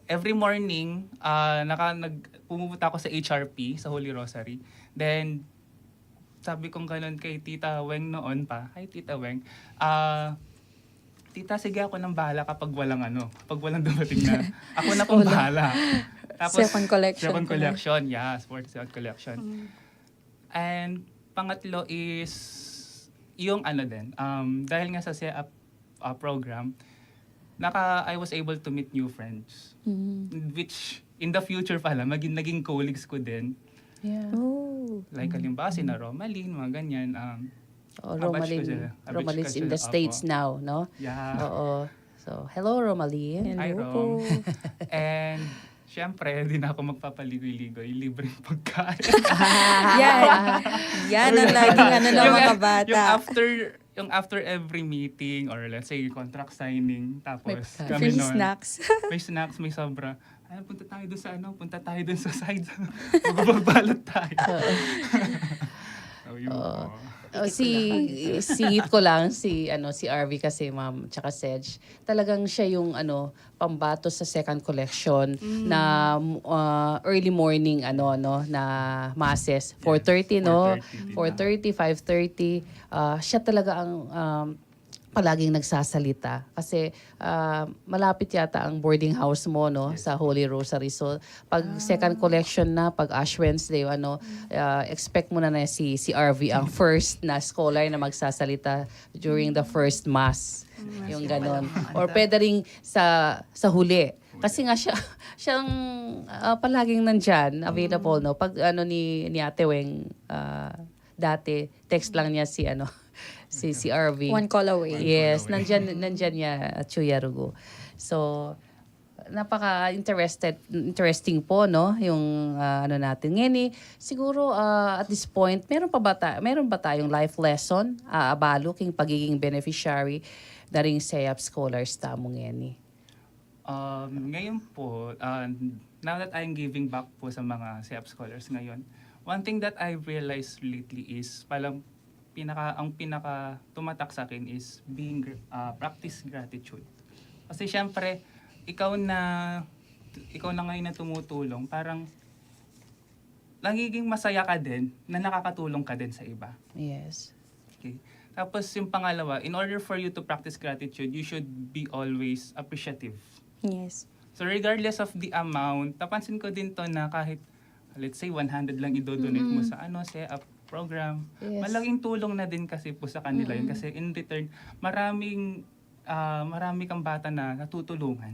every morning, uh, naka, nag, pumupunta ako sa H R P, sa Holy Rosary. Then, sabi kong ganun kay Tita Weng noon pa. Hi, Tita Weng. Ah, Tita, sige, ako nang bahala kapag walang ano, kapag walang dumating na. Ako na pong bahala. Tapos, Second collection second ka na. Collection, yes, for second collection. And pangatlo is yung ano din, um, dahil nga sa SEAP uh, program, naka, I was able to meet new friends. Which, in the future pala, maging, naging colleagues ko din. Yeah. Oh. Like, halimbawa, si na Romaline, mga ganyan. Um, Oh, kabatch ko Romaline, sila. Kabatch Romaline ko in the sila, States opo. Now, no? Yeah. Oo. So, hello, Romaline. Hi, Hello Rom. po. And, syempre, di na ako magpapaligoy-ligoy. Libreng pagkain. Yan. Yan ang laging ano ng Yung- mga Yung bata. after, yung after every meeting or let's say contract signing, tapos May kami Free nun, snacks. May snacks, may sobra. Ay, punta tayo dun sa ano, punta tayo dun sa side. Magbabalot tayo. So, yun Oo. po. Oh, si singit ko lang si ano si R V kasi, ma'am, tsaka Sej. Talagang siya yung ano pambato sa second collection na uh, early morning ano ano na masses, four thirty, no? Four thirty, Four thirty, five thirty. Ah, siya talaga ang um, palaging nagsasalita kasi ah, malapit yata ang boarding house mo, no, sa Holy Rosary. So pag second collection na, pag Ash Wednesday, ano, ah, expect mo na na si si R V ang first na scholar na magsasalita during the first mass. Yung ganon. Or pwede rin sa sa huli. Kasi nga siya siyang ah, palaging nandyan, available, no, pag ano ni ni Ate Weng, ah, dati text lang niya si ano si si R V. One call away. Yes, nandyan nandyan niya, Chuya Rugo. So napaka interested interesting po, no, yung ah, ano natin ngeni. Siguro ah, at this point, meron pa ba ta- meron ba tayong life lesson, ah, abalu king pagiging beneficiary na ring SEAP scholars tamu ngeni? Um, ngayon po, uh, now that I'm giving back po sa mga SEAP scholars ngayon, one thing that I've realized lately is palang pinaka ang pinaka tumatak sa akin is being gr- uh, practice gratitude. Kasi syempre, ikaw na ikaw na ngayon na tumutulong, parang nagiging masaya ka din na nakakatulong ka din sa iba. Yes. Okay. Tapos yung pangalawa, in order for you to practice gratitude, you should be always appreciative. Yes. So regardless of the amount, napansin ko din to na kahit let's say one hundred lang idodonate mo sa ano sa program, Yes. malaking tulong na din kasi po sa kanila yun kasi in return, maraming ah, marami kang bata na natutulungan.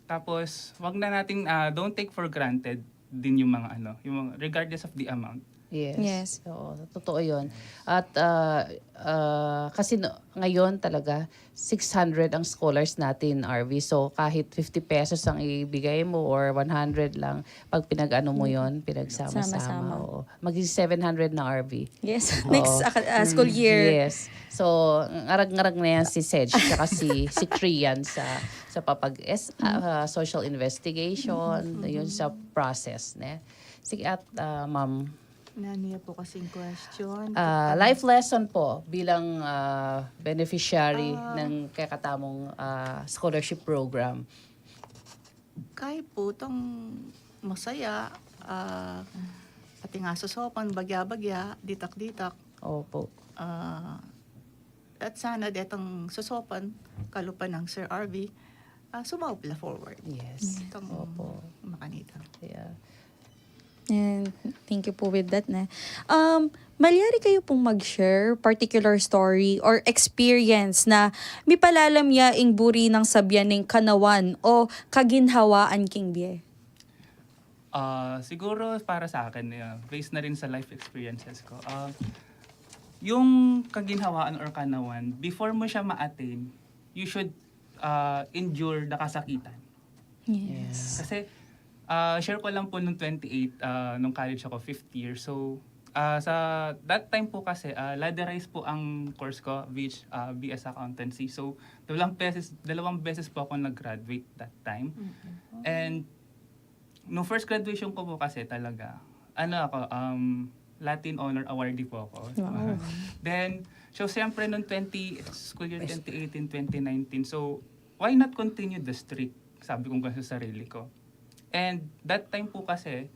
Tapos, wag na nating ah, don't take for granted din yung mga ano, yung mga, regardless of the amount. Yes. Yes. Oo, totoo 'yun. At ah, ah, kasi no- ngayon talaga six hundred ang scholars natin, R V. So kahit fifty pesos ang ibigay mo or one hundred lang, pag pinag-ano mo 'yon, pinagsama-sama, Sama-sama. Oo. Maging seven hundred na, R V. Yes. Next uh, uh, school year. Yes. So, ngarag-ngarag na yan si Sej tsaka si, si Krian sa, sa papag es, ah, social investigation, yun sa process, ne? Sige, at ah, ma'am, Naniya po kasing question. ah, life lesson po bilang ah, beneficiary ng kekatamung ah, scholarship program. Kay po itong masaya, ah, ating asosopan, bagya-bagya, ditak-ditak. Opo. Ah, at sana detang sosopan, kalupa ng Sir R V, ah, sumaup la forward. Yes. Itong Opo. makanita. Yeah. And thank you po with that na. Um, malyari kayo pong mag-share particular story or experience na mipalalam ya ing buri nang sabyan ning kanawan o kaginhawaan king bie? Ah, siguro para sa akin, uh, based na rin sa life experiences ko, ah, yung kaginhawaan or kanawan, before mo siya ma-attain, you should ah, endure the kasakitan. Yes. Kasi, ah, share ko lang po nung twenty-eight, ah, nung college ako, fifth year. So, ah, sa that time po kasi, ah, ladder rise po ang course ko, which ah, B S accountancy. So, dalawang beses, dalawang beses po ako nag-graduate that time. And nung first graduation ko po kasi talaga, ano ako, um, Latin Honor Awardee po ako. Wow. Then, so siyempre nung twenty, school year twenty eighteen, twenty nineteen, so why not continue the streak? Sabi ko ganun sa sarili ko. And that time po kasi,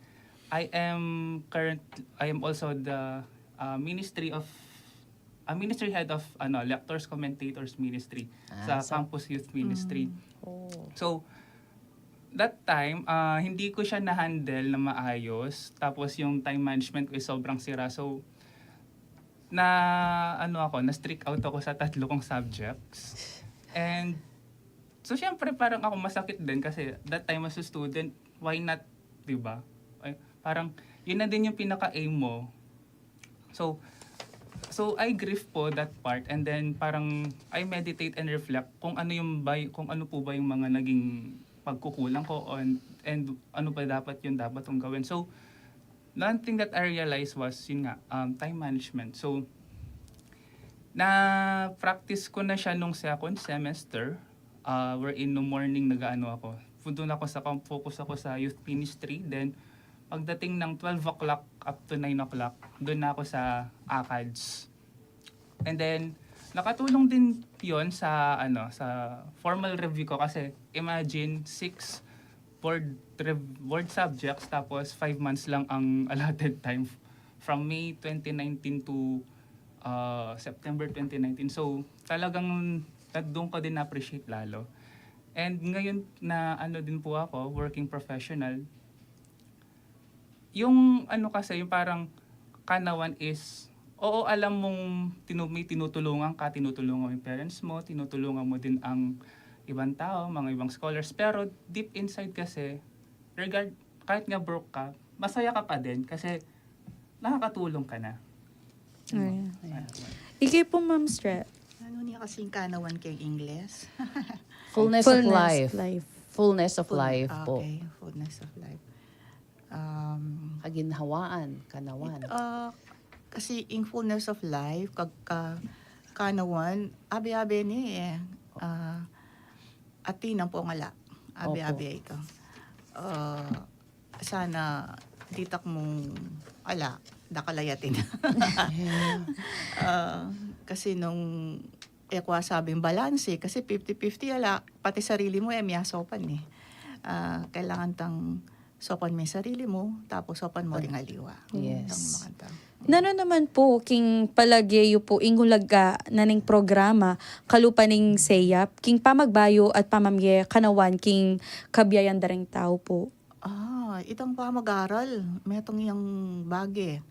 I am current, I am also the uh, ministry of, a ministry head of ano, lectors, commentators ministry sa Ah, sa- campus youth ministry. Oh. So, that time, ah, hindi ko siya na-handle na maayos. Tapos yung time management ko is sobrang sira. So, na ano ako, na-streak out ako sa tatlo kong subjects. And so syempre parang ako masakit din kasi that time as a student, why not, 'di ba? Ay, parang yun na din yung pinaka-aim mo. So, so I grieve po that part, and then parang I meditate and reflect kung ano yung ba, kung ano po ba yung mga naging pagkukulang ko on, and ano pa dapat yung dapat kong gawin. So, one thing that I realized was, yun nga, um, time management. So, na-practice ko na siya nung second semester, uh, wherein no morning nag-ano ako, dun ako sa, focus ako sa youth ministry. Then, pagdating ng twelve o'clock up to nine o'clock, dun na ako sa ACADS. And then, nakatulong din yon sa, ano, sa formal review ko kasi imagine six board rev- board subjects tapos five months lang ang allotted time from May twenty nineteen to uh, September twenty nineteen. So, talagang doon ko din na-appreciate lalo. And ngayon na ano din po ako, working professional, yung ano kasi, yung parang kanawan is, oo, alam mong tinu- may tinutulungan ka, tinutulungan mo yung parents mo, tinutulungan mo din ang ibang tao, mga ibang scholars. Pero deep inside kasi, regard, kahit nga broke ka, masaya ka pa din kasi nakakatulong ka na. Ayan. Ikaw po, Ma'am Stre. Ano niya kasing kanawan kay Ingles? Fullness, Fullness of life. life. Fullness of Full- life po. Okay, fullness of life. Um, Kaginhawaan, kanawan. Ah, kasi in fullness of life, kag ka, kanawan, abi-abi ni eh. Ah, atin ang pungala. Abi-abi ito. Ah, sana ditak mong ala, dakalayatin. Ah, kasi nung e kwa sabing balanse, kasi fifty fifty ala, pati sarili mo e miyasopan eh. Ah, kailangan tang sopan mo yung sarili mo, tapos sopan mo ring aliwa. Yes. Tang makanta. Nanu naman po king palage yu po ing ulaga na ning programa kalupa ning SEYAP king pamagbayu at pamamye kanawan king kabiayan da ring tau po? Ah, itang pamag-aral, metung yang bage.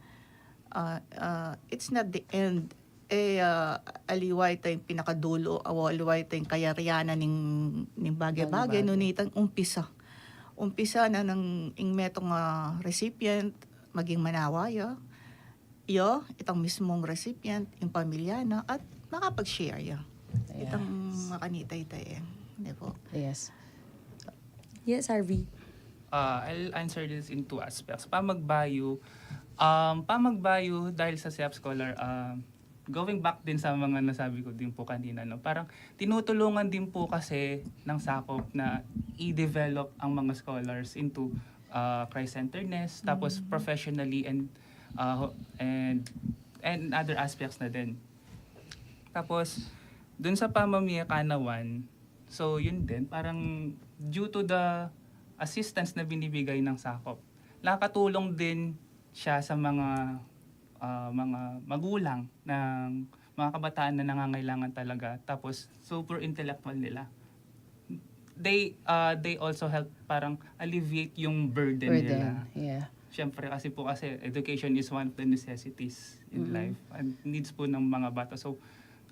Ah, ah, it's not the end. E, ah, aliwa ita ing pinakadulo, awa aliwa ita ing kayarian na ning, ning bage-bage, Bage-bage. nune itang umpisa. Umpisa na nang ing metung a recipient, maging manawa ya. Yo, itang mismung recipient, ing pamilya na, at makapag-share ya. Itang makanita ita e. Di po? Yes. Yes, R V. Uh, I'll answer this in two aspects. Pamagbayu, um, pamagbayu dahil sa SEYAP Scholar, um, going back din sa mga nasabi ko din po kanina, no? Parang tinutulungan din po kasi ng SACOP na i-develop ang mga scholars into uh, Christ-centeredness, tapos professionally and uh, ho- and and other aspects na din. Tapos dun sa pamamye kanawan, so yun din, parang due to the assistance na binibigay ng SACOP, nakakatulong din siya sa mga ah, mga magulang ng mga kabataan na nangangailangan talaga. Tapos super intellectual nila. They uh, they also help parang alleviate yung burden, Burden. nila. Yeah. Siyempre kasi po kasi education is one of the necessities in life and needs po ng mga bata. So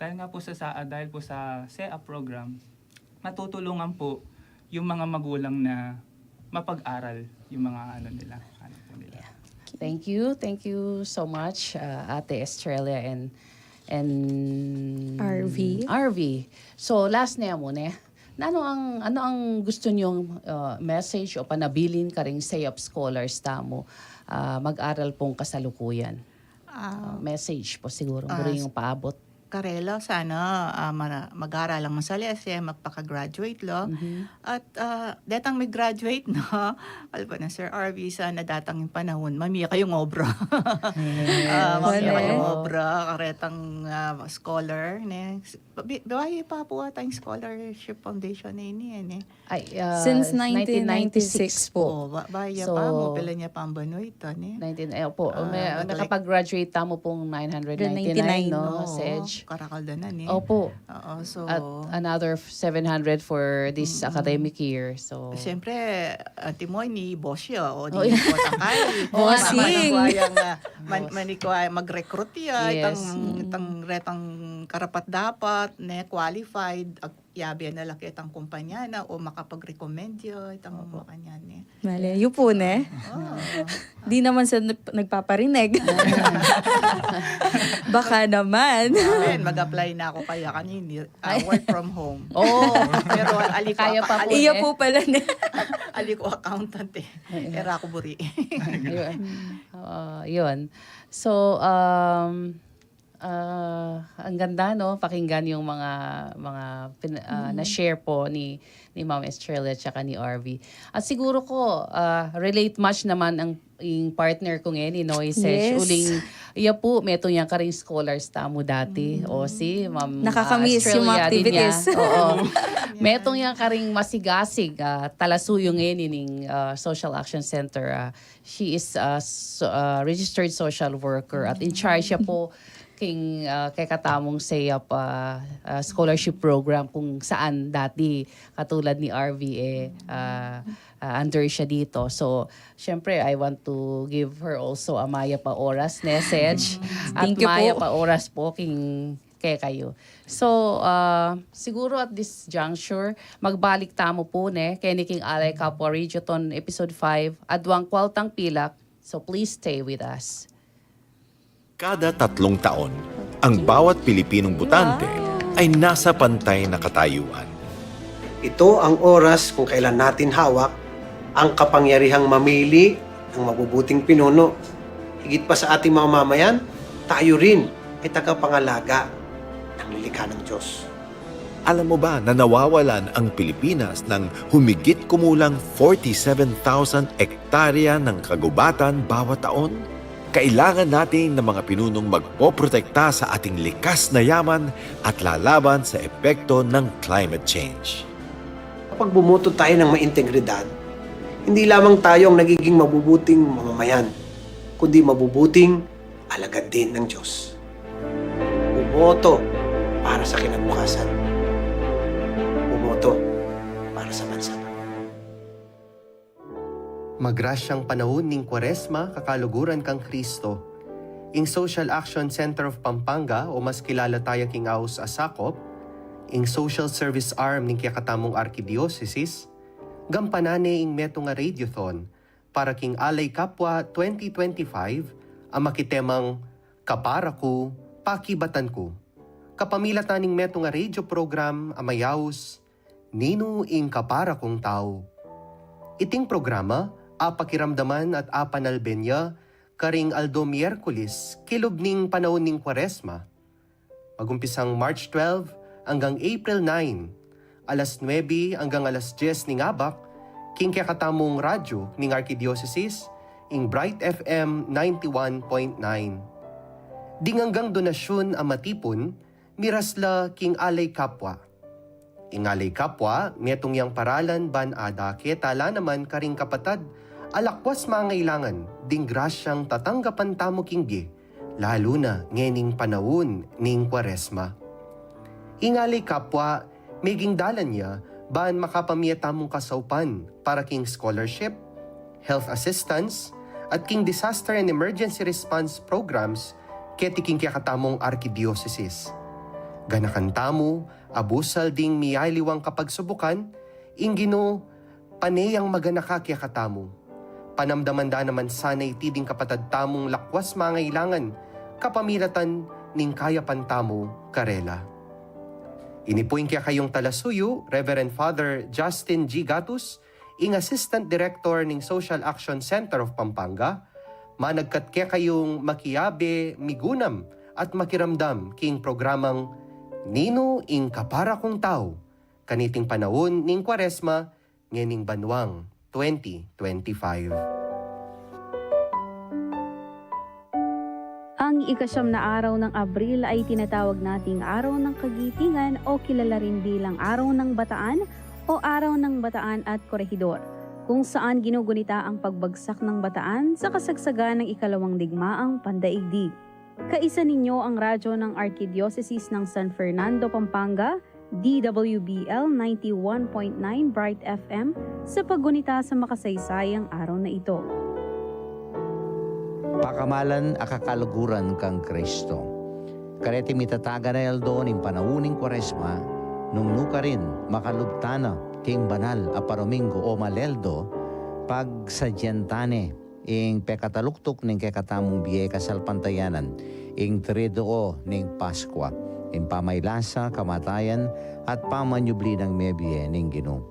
dahil nga po sa, sa ah, dahil po sa SEA program, natutulungan po yung mga magulang na mapag-aral yung mga ano nila, ano po nila. Thank you. Thank you so much, uh, Ate Estrella and and R V. R V. So last na mu ne. Nanu ang ano ang gusto niyong uh, message o panabilin karing SEYAP scholars tamu uh, mag-aral pong kasalukuyan? Uh, message po siguro Ah, buri yung paabot. Karela, sana ah, mara- mag-aral lang masalese, magpaka-graduate lo. At ah, detang may graduate na, alba na Sir R V, sana datang yung panahon, mamiya kayong obra. Ah, mamiya Wala. kayong obra, karetang ah, scholar, ne? Bi- Biwayi pa po ata yung scholarship foundation na ini, eh, ne? Ay, uh, Since nineteen ninety-six po. Oh, ba, ba, ya So, pa mo, pila niya pang banoy ito, ne? nineteen, eh, opo, Ah, may, nag-, makapag-graduate tamu pong nine hundred ninety-nine, no, Oo, Sej? Karakalda na, ne? Opo. Oo, so, At another seven hundred for this academic year. So, Siyempre, Ate Moy, ni boss ya, o Oh, di yeah. po takay. Bossing. Manikuha, man, manikuha, mag-recruit ya, Yes. itang, itang retang karapat dapat, ne, qualified, ag- yabe na laki itang kumpanya na, o makapag-recommend ya, itang makanyan, ne. Mali, yun po, ne? Oh. Di naman sa nagpaparinig. Baka naman. Ayan, mag-apply na ako kaya kanini. Ah, work from home. Oh. Pero ali ko, Kaya pa po. ali, Iya eh. po pala, ne? ali ko accountant eh. Era ko buri. Yun. Uh, yun. So, um, uh, Ang ganda, no? Pakinggan yung mga, mga pin-, ah, na-share po ni, ni Ma'am Estrella at saka ni R V. At siguro ko, ah, relate much naman ang, yung partner ko ngayon, ni Noy Sesh. Yes. Uling, iya po, metung yang karing scholars tamu dati. O si Ma'am, ah, Nakakamiss yung mga Estrella din niya. Activities. Oo. Metung yang karing masigasig, ah, talasuyu ngayon ning, ah, Social Action Center, ah, She is a so-, uh, registered social worker at in charge siya po king, uh, kekatamung SEAP, uh, uh, scholarship program kung saan dati katulad ni R V A, uh, uh, under siya dito. So, syempre, I want to give her also a mayap a oras, ne, Sej? At Thank you po. Mayap a oras po king kekayu. So, ah, siguro at this juncture, magbalik tamu po, ne, keni king Alay Kapwa Radiothon Episode five, Aduang Kwaltang Pilak. So, please stay with us. Kada tatlong taon, ang bawat Pilipinong botante ay nasa pantay na katayuan. Ito ang oras kung kailan natin hawak ang kapangyarihang mamili ng mabubuting pinuno. Higit pa sa ating mga mamayan, tayo rin ay tagapangalaga ng nilikha ng Diyos. Alam mo ba na nawawalan ang Pilipinas ng humigit kumulang forty-seven thousand hektarya ng kagubatan bawat taon? Kailangan natin ng mga pinunong magpoprotekta sa ating likas na yaman at lalaban sa epekto ng climate change. Kapag bumoto tayo ng may integridad, hindi lamang tayo ang nagiging mabubuting mamamayan, kundi mabubuting alagad din ng Diyos. Bumoto para sa kinabukasan. Bumoto para sa bansa. Magrasyang panaun ning Kuaresma, kakaluguran kang Kristo. Ing Social Action Center of Pampanga, o mas kilala taya king aus a SACOP, ing social service arm ning kekatamung arkidiosesis, gampanan ne ing metung a radiothon para king Alay Kapwa twenty twenty-five a makitemang Kapara Ku, Pakibatan Ku, kapamilatan ning metung a radio program a mayaus Ninu ing Kapara Kung Tau? Iting programa apakiramdaman at apanalben ya karing aldo Miyerkules kilub ning panaun ning Kuaresma, magumpisang March twelve anggang April nine, alas nuebe anggang alas dyes ning abak, king kekatamung radyo ning Arkidiosesis, ing Bright F M ninety-one point nine. Ding anggang donasyun a matipun, miras la king Alay Kapwa. Ing Alay Kapwa, metung yang paralan ban adake tala naman karing kapatad a lakwas mangailangan ding grasyang tatanggapan tamu king bie, lalu na ngening panaun ning Kuaresma. Ing Alay Kapwa, meging dalan ya ban makapamie tamung kasaupan para king scholarship, health assistance, at king disaster and emergency response programs keti king kekatamung arkidiosesis. Ganakan tamu a busal ding miyaliwang kapagsubukan, ing Ginu pane yang maganaka kekatamu. Panamdaman da naman sana iti ding kapatad tamung lakwas mangailangan kapamilatan ning kayapan tamu karela. Ini pu ing kekayung talasuyu, Reverend Father Justin G. Gatus, ing Assistant Director ning Social Action Center of Pampanga, managkat kekayung makiabe, migunam, at makiramdam king programang Ninu ing Kapara Kung Tau, kaniting panaun ning Kuaresma, ngening banuang twenty twenty-five. Ang ikasyam na araw ng Abril ay tinatawag nating Araw ng Kagitingan o kilala rin bilang Araw ng Bataan o Araw ng Bataan at Korehidor, kung saan ginugunita ang pagbagsak ng bataan sa kasagsagan ng ikalawang digmaang pandaigdig. Kaisa ninyo ang radyo ng Arkidiosesis ng San Fernando, Pampanga, D W B L ninety-one point nine Bright F M, sa paggunita sa makasaysayang araw na ito. Pakamalan a kakaluguran kang Kristo. Kareti mitatagan a aldo ning panaun ning Kuaresma, nung nukarin makalub tana king banal a Padominggu o Maleldo, pagsadyan tane ing pekataluktuk ning kekatamung bie kasalpantayanan, ing Triduo ning Paskua, ing pamailasa, kamatayan, at pamanyubli nang mebie ning Ginu.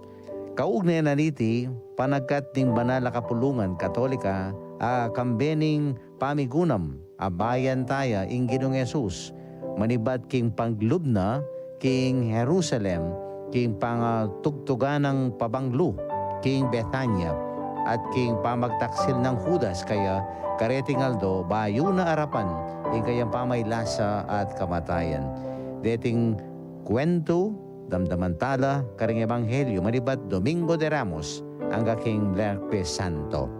Kaugne na niti, panagkat ning banal a kapulungan Katolika, a kambe ning pamigunam, abayan taya ing Ginung Jesus, manibat king panglub na king Jerusalem, king pangatugtugan nang pabanglu king Betania, at king pamagtaksil nang Judas, kaya kareting aldo bayu na arapan ing kayang pamaylasa at kamatayan. Deting kuwentu, damdaman tala karing Ebanghelyo manibat Domingo de Ramos angga king Miyerkules Santo.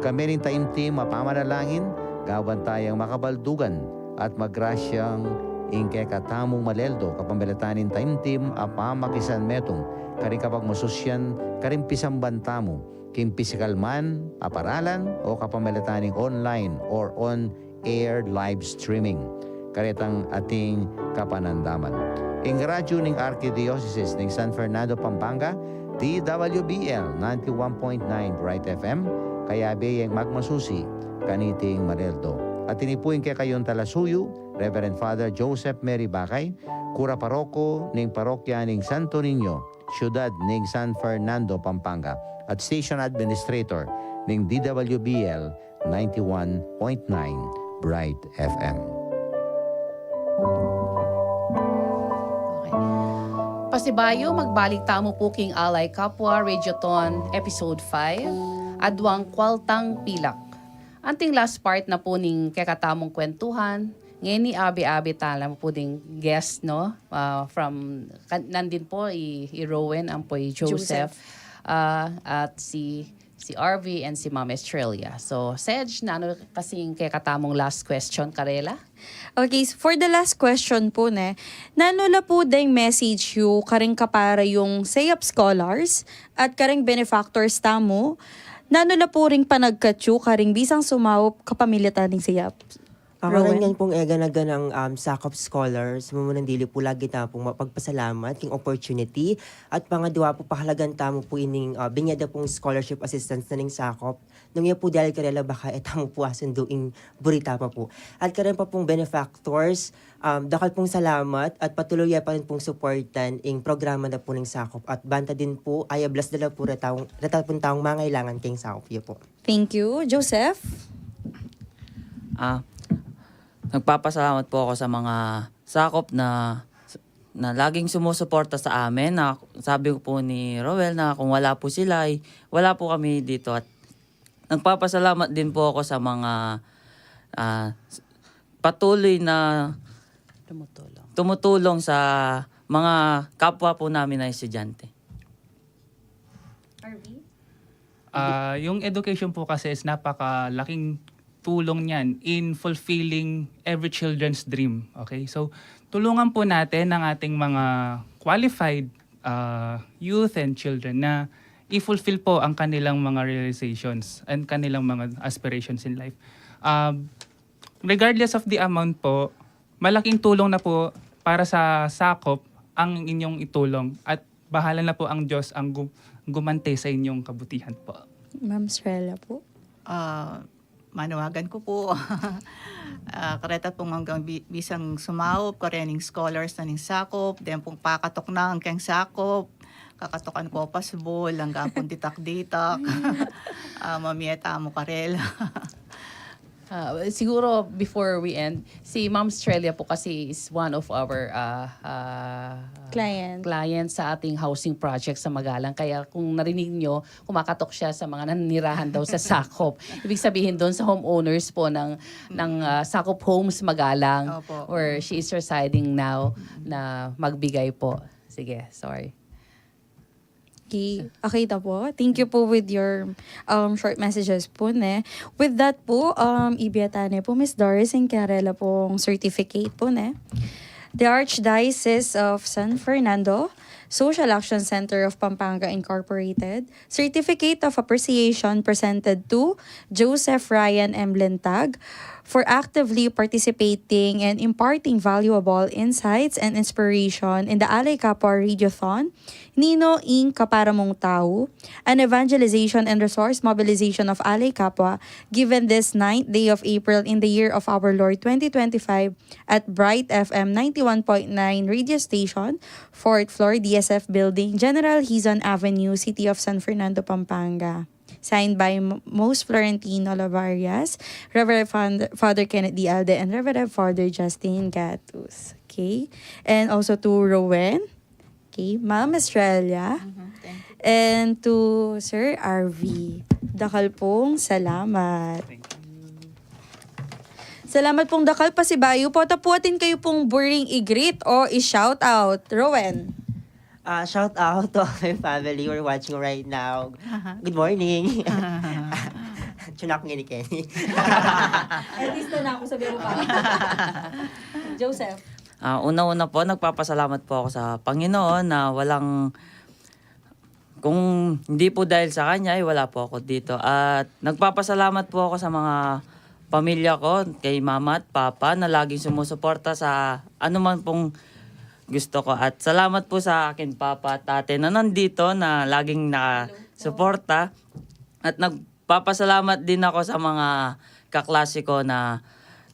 Kambe ning taimtim a pamanalangin, gawan tayang makabaldugan at magrasyang ing kekatamung maleldo kapamilatan ning taimtim a pamakisanmetung karing kapagmasusian karing pisamban tamu, king pisikal man a paralan o kapamilatan ning online or on air live streaming. Karetang ating kapanandaman. Ing radyu ning Arkidiosesis ning San Fernando, Pampanga, D W B L ninety-one point nine Bright F M, kayabe yang magmasusi kaniting maleldo. At ini pu ing kekayung talasuyu, Reverend Father Joseph Mary Bakay, kura paroko ning parokya ning Santo Niño, siyudad ning San Fernando, Pampanga, at station administrator ning D W B L ninety-one point nine Bright F M. Okay. Pasibayu, magbalik tamu pu king Alay Kapwa Radiothon Episode five, Adwang Kwaltang Pilak. Anting last part na pu ning kekatamung kwentuhan, ngeni abe-abe tala pu ding guest, no? Ah, from, kan- nandin po i, i Rowen, ampo i Joseph, Joseph. Ah, at si, si R V and si Ma'am Estrella. So, Sej, nanu kasing kekatamung last question karela? Okay, so for the last question po, ne, nanu la po deng message yu karing kapara yung SEYAP scholars at karing benefactors tamu, nanu la po ring panagkat yu karing bisang sumaup kapamilatan ning SEYAP? Para Rowen? Ngan pong e gana-ganang um, SACOP scholars, mamunang dili po lagi tamu pong mapagpasalamat king opportunity at pangadwa po pahalagan tamu po ining uh, binie da pong scholarship assistance na ning SACOP. Nung iya po dahil karela baka e tamu po asundu ing buri tamu po. At karing pa pong benefactors, um, dakal pong salamat at patuloy ya pa rin pong suportan ing programa na po ning SACOP at banta din po, ayablas da la po reta, reta pong taung mangailangan king SACOP ya po. Thank you. Joseph? Ah, nagpapasalamat po ako sa mga SACOP na na laging sumusuporta sa amin. Na, sabi ko po ni Roel na kung wala po sila, ay wala po kami dito. At nagpapasalamat din po ako sa mga ah, s- patuloy na Tumutulong. tumutulong sa mga kapwa po namin na estudyante. Ah, yung education po kasi is napakalaking tulong niyan in fulfilling every children's dream. Okay? So, tulungan po natin ang ating mga qualified ah, youth and children na i-fulfill po ang kanilang mga realizations and kanilang mga aspirations in life. Ah, regardless of the amount po, malaking tulong na po para sa SACOP ang inyong itulong at bahala na po ang Diyos ang gu- gumante sa inyong kabutihan po. Ma'am Estrella po. Ah, manawagan ku pu, ah, kareta pung anggang bi- bisang sumaup karening scholars na ning SACOP, den pung pakatok na anggang SACOP, kakatokan ku pa subul anggang pung ditak-ditak. Ah, mamie tamu karela. Ah, siguro before we end, si Ma'am Estrella po kasi is one of our ah, ah, Client. clients sa ating housing project sa Magalang. Kaya kung narinig nyo, kumakatok siya sa mga nanirahan daw sa SACOP. Ibig sabihin doon sa homeowners po ng ng ah, SACOP Homes Magalang, Opo. where she is residing now, na magbigay po. Sige, sorry. Okay, okay na po. Thank you po with your um, short messages po, ne. With that po, um, ibie ta ne po, Miss Doris, ing karela pong certificate po, ne. The Archdiocese of San Fernando, Social Action Center of Pampanga Incorporated, Certificate of Appreciation presented to Joseph Ryan M. Lintag for actively participating and imparting valuable insights and inspiration in the Alay Kapwa Radiothon, Nino ing Kapara Mung Tau, an evangelization and resource mobilization of Alay Kapwa, given this ninth day of April in the year of our Lord twenty twenty-five at Bright F M ninety-one point nine radio station, fourth floor, D S F Building, General Hizon Avenue, City of San Fernando, Pampanga. Signed by M-, Mons Florentino Lavarias, Reverend Fon-, Father Kenneth D. Alde, and Reverend Father Justin Gatus. Okay? And also to Rowen. Okay? Ma'am Estrella. Mhm, thank you. And to Sir R V. Dakal pong salamat. Thank you. Salamat pong dakal. Pasibayu po, ta po atin kayu pong buring i-greet o i-shout out. Rowen. Ah, shout out to all my family who are watching right now. Aha. Good morning. Tune ako ngayon ni Kenny. Artista na ako, sabi mo pa. Joseph. Ah, una-una po, nagpapasalamat po ako sa Panginoon na walang, kung hindi po dahil sa kanya, ay wala po ako dito. At nagpapasalamat po ako sa mga pamilya ko, kay mama at papa na laging sumusuporta sa anuman pong gusto ko. At salamat po sa akin papa at ate na nandito na laging nakasuporta. At nagpapasalamat din ako sa mga kaklase ko na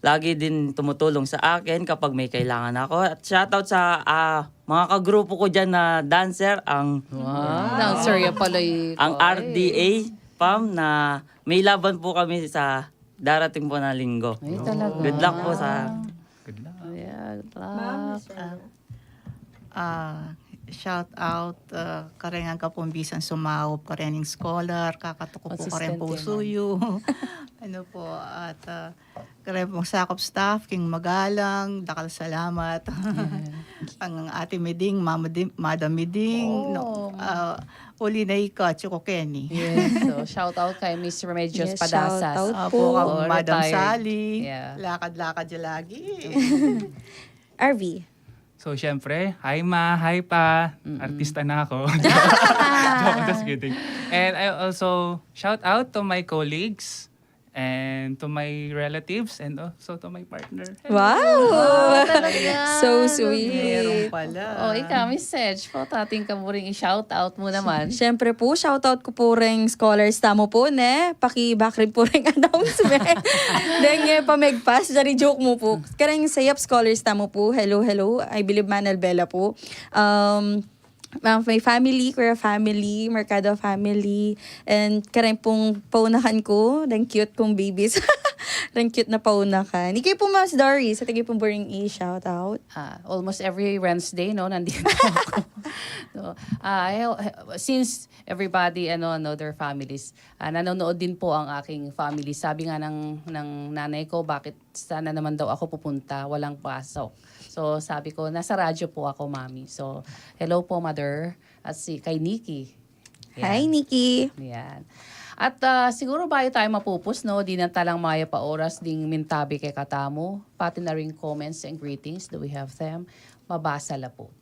lagi din tumutulong sa akin kapag may kailangan ako. At shoutout sa, ah, mga kagrupo ko dyan na dancer, ang Wow, dancer ya pala eh. Ang R D A, Pam, na may laban po kami sa darating po na linggo. Ay, talaga. Good luck po sa Good luck. Yeah, good luck. Ma'am, Miss Rhea. Ah, shout out, ah, kareng angga pung bisang sumaup, kareng scholar, kakatuku pu kareng pusu yu. Ano po, at, ah, kareng pung sakup staff, king magalang, dakal salamat. Ang Ate Miding, Mama Di-, Madam Miding, no, ah, uli na ika, tsaka Kenny. Yes, so shout out kay Miss Remedios Padasas. Yes, shout out po. Apo, kang Madam Sally. Yeah. Lakad-lakad ya lagi. R V. So, syempre, hi ma, hi pa, artista na ako. Joke, just kidding. And I also shout out to my colleagues and to my relatives and also to my partner. Hello. Wow! Wow, talaga. So sweet. Meron pala. Oh, ika, Miss Sedge, po, atin ka buring i-shout out mu naman. Siyempre po, shout out ku pu reng scholars tamu pu, ne? Paki-back rin pu reng announcement. Deng, eh, pamegpas, dari joke mu pu. Kareng sayap scholars tamu pu. Hello, hello. I believe Manalbela pu. Um, um, my family, Kuya family, Mercado family, and kareng pung paunakan ku, deng cute kung babies. Deng cute na paunakan. Ikayu pu, Ma'am Doris, atin kayu pung buring i-shout out? Ah, almost every Wednesday, no, nandito ako. So, ah, I, since everybody, ano, know their families, ah, nanonood din po ang aking family. Sabi nga ng, ng nanay ko, "Bakit sana naman daw ako pupunta? Walang pasok." So, sabi ko, "Nasa radyo po ako, Mami." So, hello po, Mother. At si, kay Nikki. Hi, Nikki. Yan. At, ah, siguro bayu tayo mapupus, no, di na talang mayap a oras ding mintabi kekatamu, pati na ring comments and greetings, do we have them? Mabasa la po.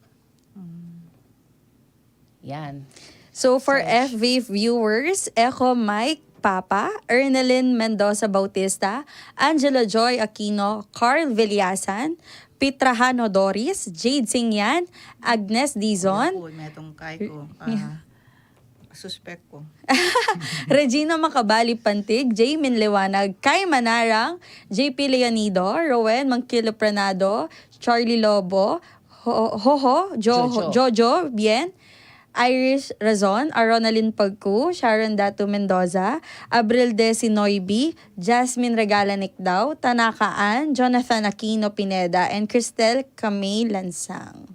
Yan. So, for F B viewers, Echo Mike Papa, Ernelyn Mendoza Bautista, Angela Joy Aquino, Carl Villasan, Petra Hano Doris, Jade Singyan, Agnes Dizon, Uy, metong kay ko. Ah, suspek ko. Regina Macabali Pantig, Jay Minlewanag, Kai Manarang, J P Leonido, Rowen Mangkilo Pranado, Charlie Lobo, Ho-, Hoho, Jo-, Jojo. Jojo, Bien, Irish Razon, Aronalyn Pagku, Sharon Datu Mendoza, Abril Desi Noybi, Jasmine Regala Nicdao, Tanaka Ann, Jonathan Aquino Pineda, and Cristel Camay Lansang.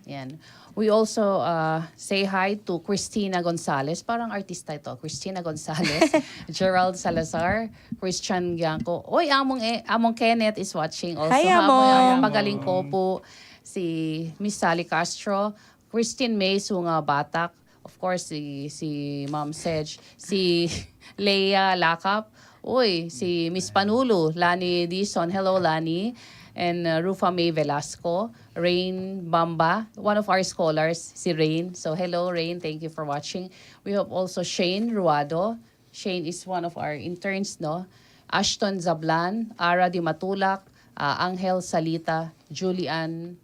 Yan. We also, uh, say hi to Christina Gonzalez. Parang artista ito. Christina Gonzalez, Gerald Salazar, Christian Gianco. Oy, Among, eh, Among Kenneth is watching also. Hi, Among. Among. Pagaling ko po si Miss Sally Castro, Christine May Sunga Batak, of course, si, si Ma'am Sedge, si Leia Lakap, uy, si Miss Panulu, Lani Dizon, hello, Lani, and, uh, Rufa May Velasco, Rain Bamba, one of our scholars, si Rain. So, hello, Rain, thank you for watching. We have also Shane Ruado. Shane is one of our interns, no? Ashton Zablan, Ara Di Matulak, uh, Angel Salita, Julian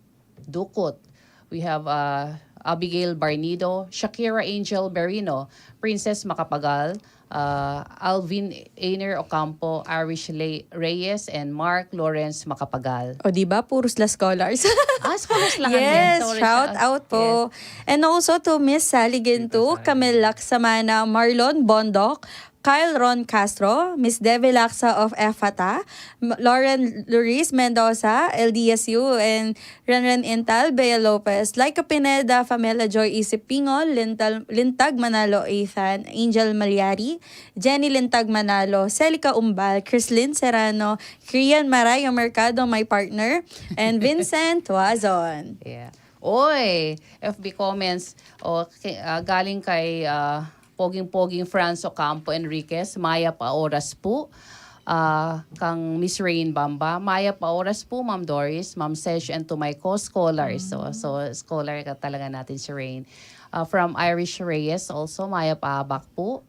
Ducot. We have, uh, Abigail Barnido, Shakira Angel Berino, Princess Macapagal, uh, Alvin Einer Ocampo, Irish Le- Reyes, and Mark Lawrence Macapagal. O, di ba? Puros la scholars. Ah, scholars lang din. Yes, Sorry, shout shout- out po. And also to Miss Sally Ginto, Camille Laksamana, Marlon Bondoc, Kyle Ron Castro, Miss Devi Laksa of Efata, M- Lauren Luis Mendoza, L D S U, and Renren Intal, Bea Lopez, Laika Pineda, Famela Joy Isipingol, Lintal, Lintag Manalo Ethan, Angel Malyari, Jenny Lintag Manalo, Celica Umbal, Chrislyn Serrano, Kian Marayo Mercado, my partner, and Vincent Wazon. Yeah. Oy, F B comments. O, ki- ah, galing kay ah, Poging-Poging Franz Ocampo Enriquez, mayap a oras pu. Ah, kang Miss Rain Bamba, mayap a oras pu, Ma'am Doris, Ma'am Sesh, and to my co-scholars. So, so scholar ka talaga natin si Rain. Ah, from Irish Reyes also, mayap a abak pu.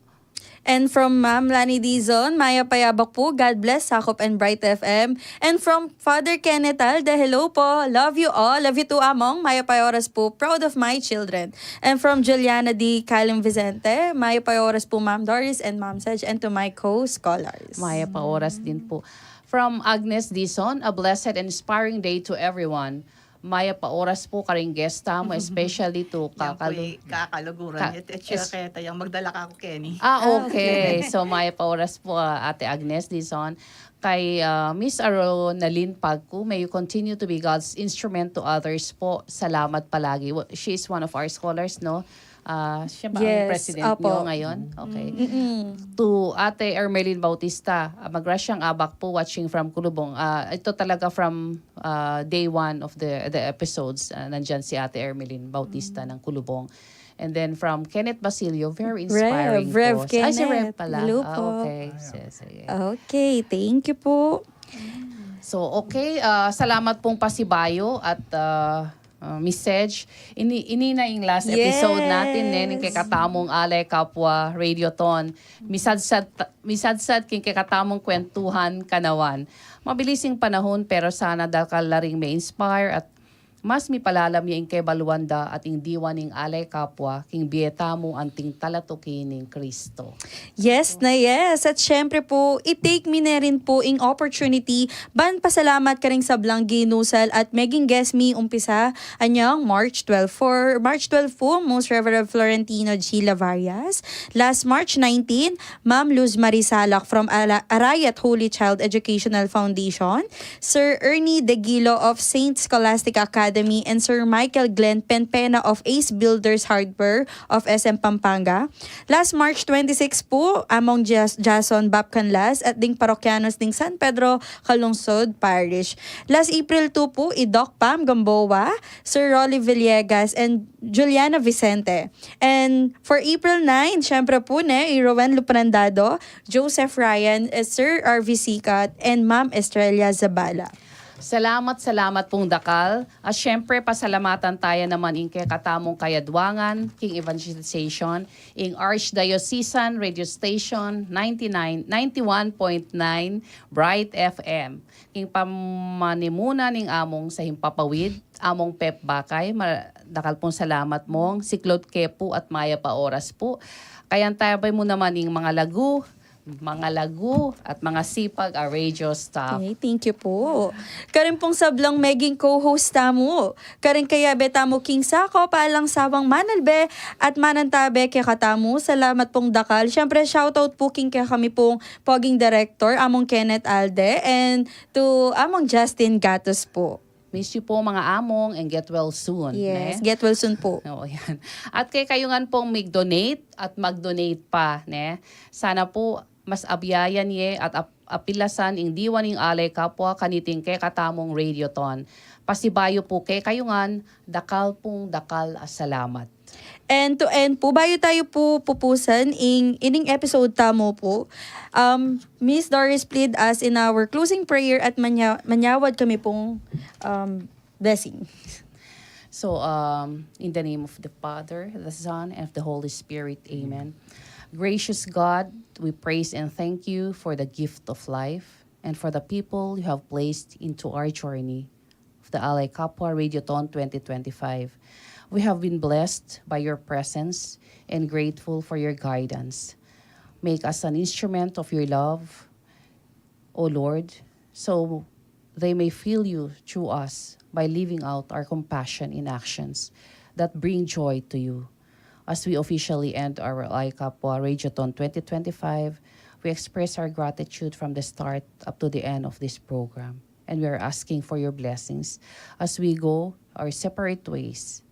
And from Ma'am Lani Dizon, mayap a abak pu, God bless, Sakop and Bright F M. And from Father Kenneth Alde, hello po. Love you all. Love you too, Among. Mayap a oras pu. Proud of my children. And from Juliana D. Kalim Vicente, mayap a oras pu, Ma'am Doris and Ma'am Sej, and to my co-scholars. Mayap a oras din pu. From Agnes Dizon, a blessed and inspiring day to everyone. Mayap a oras pu karing guest tamu, especially to Yan kakalu- po'y kakaluguran. Ka- At, at siya kaya tayang magdala ka ako, Kenny. Ah, okay. So, mayap a oras pu, ah, Ate Agnes Dizon. Kay ah, Miss Aronalyn Pagku, may you continue to be God's instrument to others po. Salamat palagi. Wa- She is one of our scholars, no? Ah, siya ba ang Yes, president apo. niyo ngayon? Okay. To Ate Ermeline Bautista, ah, magrasyang abak po, watching from Kulubong. Ah, ito talaga from ah, day one of the the episodes, ah, nandyan si Ate Ermeline Bautista ng Kulubong. And then from Kenneth Basilio, very inspiring Rev po. Ay, si Rev Kenneth. Pala. Hello Ah, po. Okay. Sige, sige. Okay, thank you po. So, okay. Ah, salamat pong pasibayu at ah, ah, Miss Sej. Ini, ini na ing last episode Yes. natin, ne, ning kekatamung Alay Kapwa Radiothon. Misadsad, misadsad king kekatamung kwentuhan kanawan. Mabilis ing panahun, pero sana dakal la ring me-inspire at mas mipalalam ya ing kebaluan da at ing diwa ning Alay Kapwa king bie tamu anting talatuki ning Kristo. Yes na yes. At syempre po, i-take mi na rin po ing opportunity ban pasalamat karing sablang ginusal at meging guest mi umpisa anyang March twelve. For March twelve po, Most Reverend Florentino G. Lavarias. Last March nineteen, Ma'am Luz Marie Salak from Ala- Arayat Holy Child Educational Foundation. Sir Ernie Degilo of Saint Scholastic Academy and Sir Michael Glenn Penpena of Ace Builders Hardware of S M Pampanga. Last March twenty-six po, Among Jas- Jason Bab Canlas at ding parokyanos ding San Pedro Calungsod Parish. Last April two po, i Doc Pam Gamboa, Sir Rolly Villegas, and Juliana Vicente. And for April nine, syempre po, ne, i Rowen Luprandado, Joseph Ryan, eh, Sir R V Sicat, and Ma'am Estrella Zabala. Salamat, salamat pung dakal. At syempre, pasalamatan taya naman ing kekatamung kayadwangan king evangelization, ing Archdiocesan Radio Station ninety-nine, ninety-one point nine Bright F M. King pamanimuna ning among sa himpapawid, Among Pep Bakay, ma- dakal pung salamat mong siklod ke pu at mayap a oras pu. Kaya antabay mu naman ing mga lagu, mga lagu at mga sipag a radio staff. Okay, thank you po. Karin pong sablang meging co-host tamu. Karin kayabe tamu king sakop alang sawang manalbe at manantabe kekatamu. Salamat pong dakal. Syempre, shoutout po king kekami pong poging director, Among Kenneth Alde, and to Among Justin Gatos po. Miss you po, mga among, and get well soon. Yes, Ne? get well soon po. Oo, yan. At kekayu ngan pong mig-donate at mag-donate pa, ne? Sana po mas abyayan ye at ap- apilasan ing diwa ning Alay Kapwa kaniting kekatamung Radiothon. Pasibayu po kekayu ngan, dakal pung dakal a salamat. And to end po, bayu tayu po pupusan ing ining episode tamu po, um, Miss Doris, plead us in our closing prayer at manya- manyawad kami pong, um, blessing. So, um, in the name of the Father, the Son, and of the Holy Spirit, amen. Gracious God, we praise and thank you for the gift of life and for the people you have placed into our journey of the Alay Kapwa Radiothon twenty twenty-five. We have been blessed by your presence and grateful for your guidance. Make us an instrument of your love, O Lord, so they may feel you through us by living out our compassion in actions that bring joy to you. As we officially end our Alay Kapwa Radiothon twenty twenty-five, we express our gratitude from the start up to the end of this program. And we are asking for your blessings as we go our separate ways.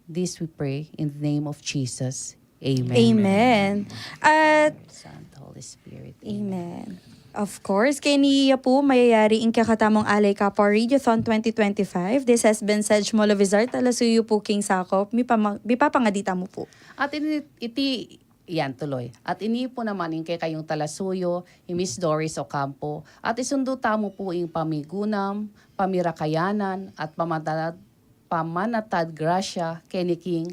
This we pray in the name of Jesus. Amen. Amen. At Santo Holy Spirit. Amen. Of course, keni ya pu mayayari ing kekatamung Alay Kapwa Radiothon twenty twenty-five. This has been Sedge Molovizar, talasuyu pu king sakop. Mipama- mipapangadi tamu pu. At ini, iti, yan tuloy. At ini pu naman ing kekayung talasuyu, i Miss Doris Ocampo. At isundu tamu pu ing pamigunam, pamirakayanan, at pamanatad, pamanatad grasya keni king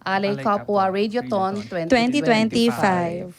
Alay Kapwa Radiothon twenty twenty-five.